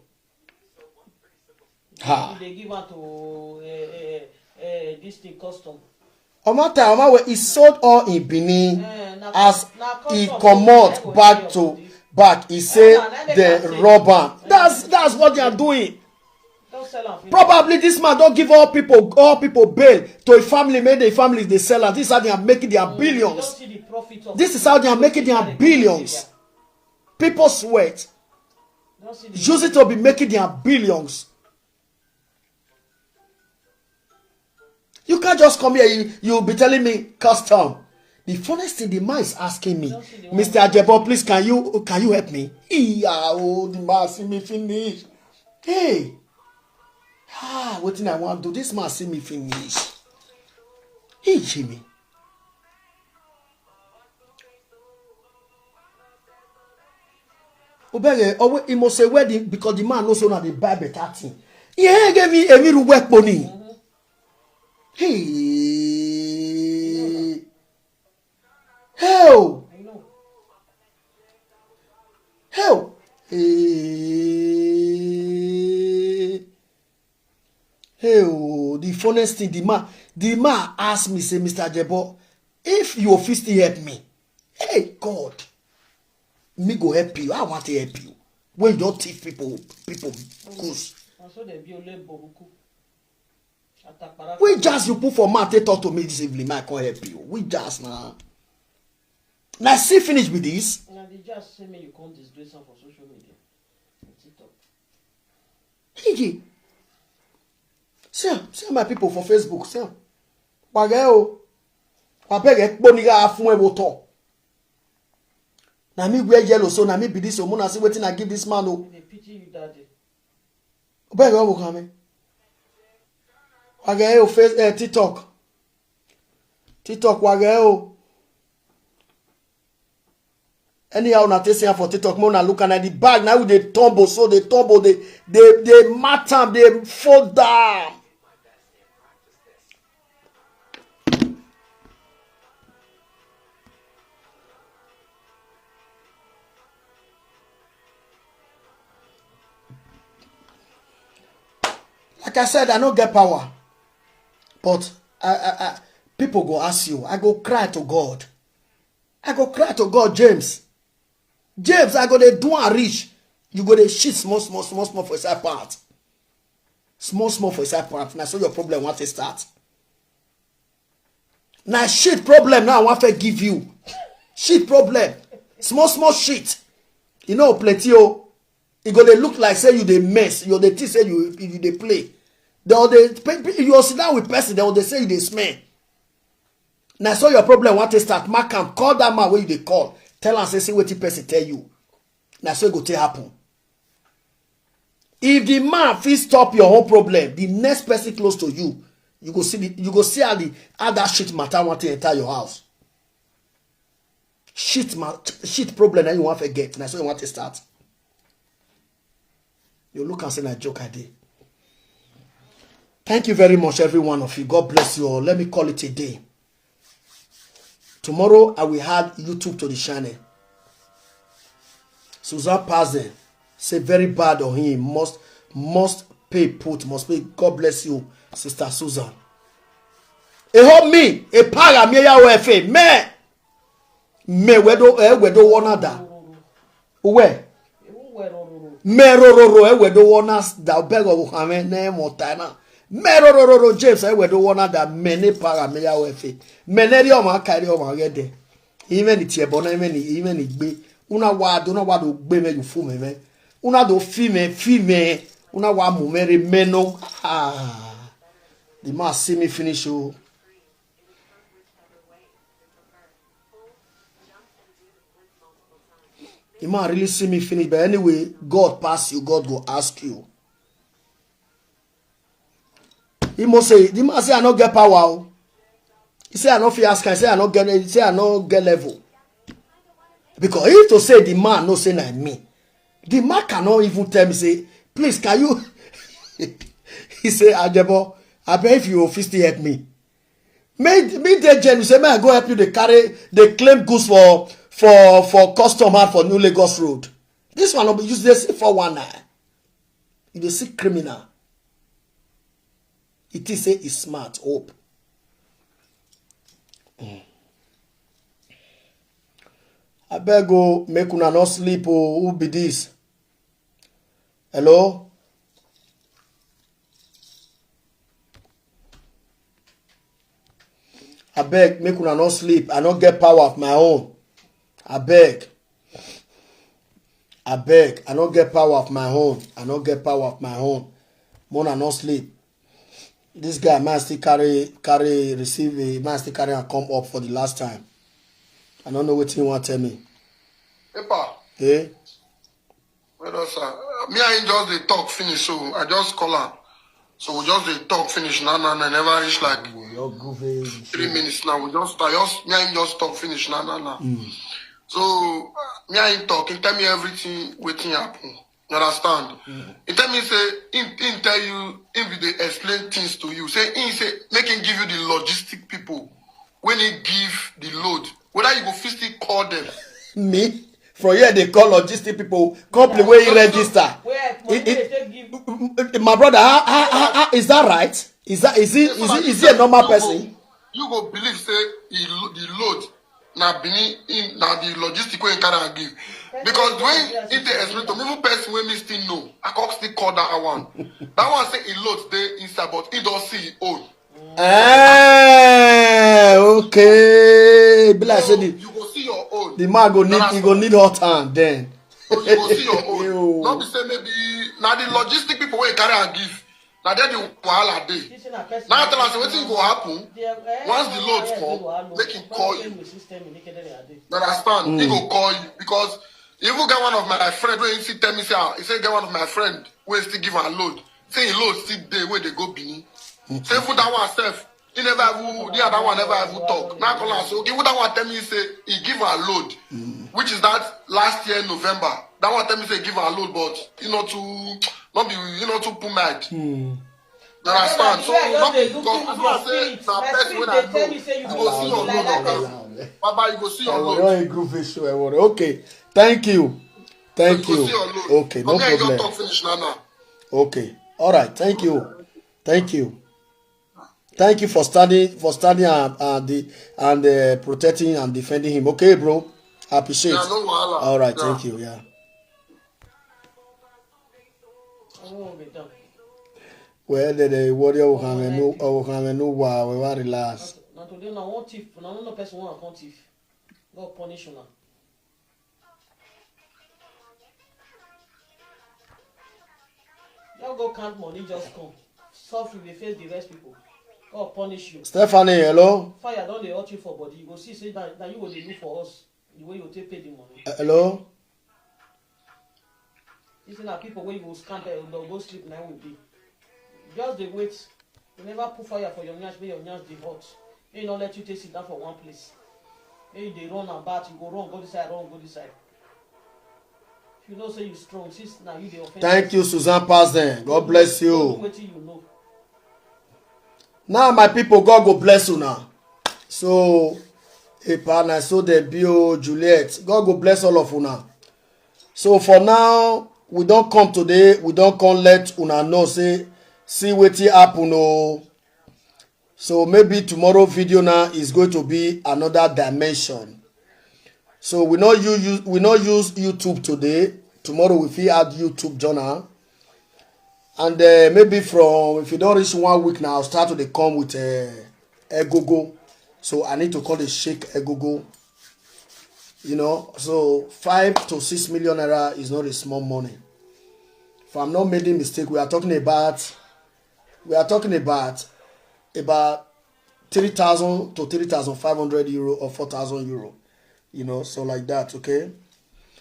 Ha. They give am to, uh, uh, uh, this thing custom. Omata Omawe, he sold all in Benin. Eh, na as cus-, na he custom, comot, eh, back to back. He say, eh, na, na they rob am. Eh. That's, that's what they are doing. Don't sell am finish. Probably this man don't give all people, all people bail to a family. Make the families they sell am. This is how they are making their billions. Mm, you don't see the profit of it. This is how they are making their billions. People sweat. Use it to be making their billions. You can't just come here, you, you'll be telling me custom. The funniest thing, the man is asking me, "Mister Ajebo, please, can you, can you help me?" Yeah, oh, the man see me finish. Hey, ah, wetin I wan do? This man see me finish. He see me. Obere, always, he must say wedding because the man knows how they buy better thing. He ain't gave me a miru work money. Hey. Hell. Hell. Hey. Hey, oh, the funniest thing, the man, the man asked me, say, "Mister Ajebo, if you fit still help me, hey, God, me go help you. I want to help you." When you don't thief people, people goose. And so they be only boruku. Atakpara. We just you put for mouth, they talk to me this evening, I can't help you. We just now. Now see finish with this. Now they just say me you can't disgrace am for social media. TikTok. Hiji. See am, see am, my people for Facebook, see am. Wage o. Wabeg e kpo ni ga fun e wo to. Na me wear yellow, so na me be this, so mona see wetin I give this man o. They pity you, daddy. Beg o, come. Wage o, face, eh, TikTok. TikTok, wage o. Anyhow, una take see am for TikTok, make una look am, na the bag, na we dey tumble, so dey tumble, dey, dey, dey mat am, dey fold am. Like I said, I no get power, but I, I, I, people go ask you. I go cry to God. I go cry to God, James. James, I go dey do am reach. You go dey shit small, small, small, small for inside part. Small, small for inside part. Na so your problem want to start. Na shit problem now I want to give you. Shit problem. Small, small shit. You know, plenty o. E go dey look like say you dey mess. You dey think say you, you dey play. They all dey, pe-, pe-, you sit down with person, they all dey say you dey smell. Na so your problem want to start. Mark am, call that man wey you dey call. Tell am say, see wetin person tell you. Na so e go take happen. If the man fit stop your whole problem, the next person close to you, you go see the, you go see how the, how that shit matter want to enter your house. Shit ma-, shit problem that you want to get. Na so you want to start. You look and say, "Na joke I dey." Thank you very much, every one of you. God bless you all. Let me call it a day. Tomorrow, I will add YouTube to the channel. Susan Pazen say very bad on him. Must must pay put must pay. God bless you, Sister Susan. E hold me. E para me ya we fe me me we do e we do one other. Uwe. Me rororo e we do one us da beg of hame ne motana. Me rororo James e we do one other me ne para me ya we fe. Me ne ri o ma carry o ma gede. Even the tiebo na even even igbe. Una wa do na wa do gbe me you fu me me. Una do fi me fi me. Una wa mu me re me no. Ah. The man see me finish o. The man really see me finish, but anyway, God pass you, God go ask you. He must say, the man say I no get power. O. He say I no fit ask, I say I no get, he say I no get level. Because if to say the man no say na me, the man cannot even tell me say, please can you? He say, Ajebo, I bet if you fit still help me. Me me dey genuine say make I go help you dey carry dey claim goods for for for custom hard for New Lagos Road. This one no be use dey see four one nine. You dey see criminal. He think say he smart hope. Mm. Abeg o make una no sleep o who be this? Hello? Abeg make una no sleep I no get power of my own. Abeg abeg I no get power of my own I no get power of my own. Make una no sleep. This guy man still carry carry receive a man still carry am come up for the last time. I no know wetin he wan tell me. Epa. Eh? Well done, sir. Me and him just dey talk finish, so I just call am. So we just dey talk finish now, now, now. Never reach like three minutes now. We just, I just, me and him just talk finish now, now, now. So me and him talk. He tell me everything wetin happen. You understand? He tell me say him, him tell you, him be dey explain things to you. Say him say make him give you the logistic people when he give the load. Whether you go fit still call them. Me? From here they call logistic people company wey he register. Where money It- it- dey take give? My brother, how, how, how, how, is that right? Is that is he is he is he a normal person? You go believe say he lo- the load na Benin in na the logistic wey he carry am give. Because the way he dey explain to me, even person wey me still know, I come still call that one. That one say he load dey inside, but he don see him own. Eh, okay. Be like say the, you go see your own. The man go need he go need hot hand then. So you go see your own. No be say maybe na the logistic people wey carry am give. Na there the wahala dey. Now tell us wetin go happen once the load come, make him call you. You understand? He go call you because he even get one of my friend wey he still tell me say ah, he say get one of my friend wey still give am load. Say him load still dey wey dey go Benin. Say even that one sef, he never even the other one never even talk. Now call am say okay, even that one tell me say he give am load, which is that last year November. That one tell me say he give am load, but he not too, not be, he not too put mind. You understand? So not because I know say na person wey I know, you go see your load. Baba, you go see your load. Okay, thank you. Thank you. Okay, no problem. Okay, all right. Thank you. Thank you. Thank you for standing for standing and and, the, and uh, protecting and defending him. Okay, bro. I appreciate. Yeah, no wahala. All right, yeah. Thank you. Yeah. Well, the, the warrior will have a no, will have a no wow. We will relax. Now today, now one thief, now no person want to come thief. God punish you now. Just go count money, just come. Suffer, you dey face the rest people. God punish you. Stephanie, hello. Fire don dey hot you for body. You go see say that, that you go dey look for us. The way you take pay the money. Uh, hello. These na people wey you go scamp and go sleep na we be. Just dey wait. You never put fire for your nyash, make your nyash dey hot. Make e no let you take sit down for one place. Make you dey run about, you go run go this side, run go this side. If you know say you strong, since na you dey offend. Thank you, Susan Pazen. God bless you. Wetin you know. Now, my people, God go bless you now. So, Epa, na so dem be o, Juliet. God go bless all of una. So for now, we don come today, we don come let una know say, see wetin happen o. So maybe tomorrow video now is going to be another dimension. So we no use, we no use YouTube today. Tomorrow we fit add YouTube journal. And uh, maybe from, if you don reach one week now, I'll start to dey come with uh, egogo. So I need to call it shake egogo. You know, so five to six million naira is not a small money. If I'm not making mistake, we are talking about, we are talking about about three thousand to three thousand five hundred euro or four thousand euro. You know, so like that, okay?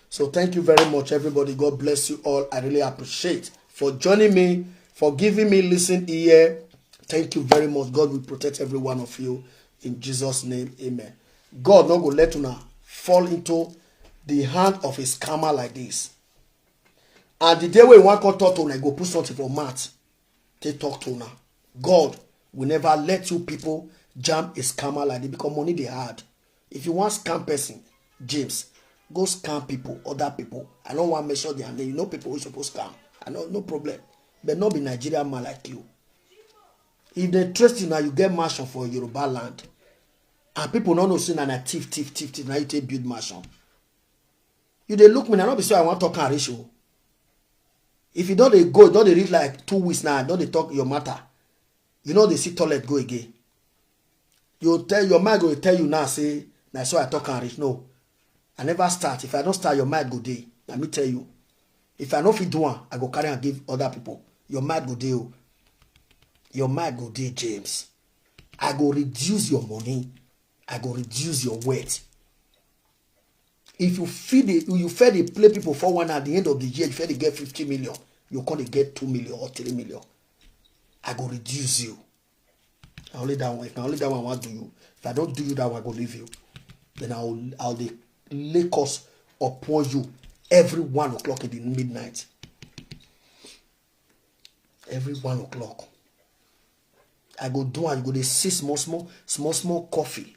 So thank you very much, everybody. God bless you all. I really appreciate for joining me, for giving me listen here. Thank you very much. God will protect every one of you in Jesus' name. Amen. God no go let una fall into the hand of a scammer like this. And the day wey wan come talk to una, go put something for mouth, take talk to una. God will never let you people jam a scammer like this, because money dey hard. If you wan scam person, James, go scam people, other people. I no wan mention their name. You know people wey suppose scam. I know, no problem. But no be Nigerian man like you. If dem trust you now, you get mansion for Yoruba land. And people no know say na, na thief, thief, thief, thief, na you take build mansion. You dey look me now, no be say I wan talk am reach o. If you don dey go, don dey reach like two weeks now, don dey talk your matter. You no dey see toilet go again. You tell, your mind go tell you now say, na so I talk am reach. No, I never start. If I don start, your mind go dey. Let me tell you. If I no fit do am, I go carry am give other people. Your mind go dey o. Your mind go dey, James. I go reduce your money. I go reduce your wealth. If you fit dey, you fit dey play people for one, at the end of the year, you fit dey get fifty million. You come dey get two million or three million. I go reduce you. Na only that one. If na only that one I wan do you. If I don do you that one, I go leave you. Then I'll, I'll dey lay curse upon you every one o'clock in the midnight. Every one o'clock. I go do am, you go dey see small, small, small, small coffee.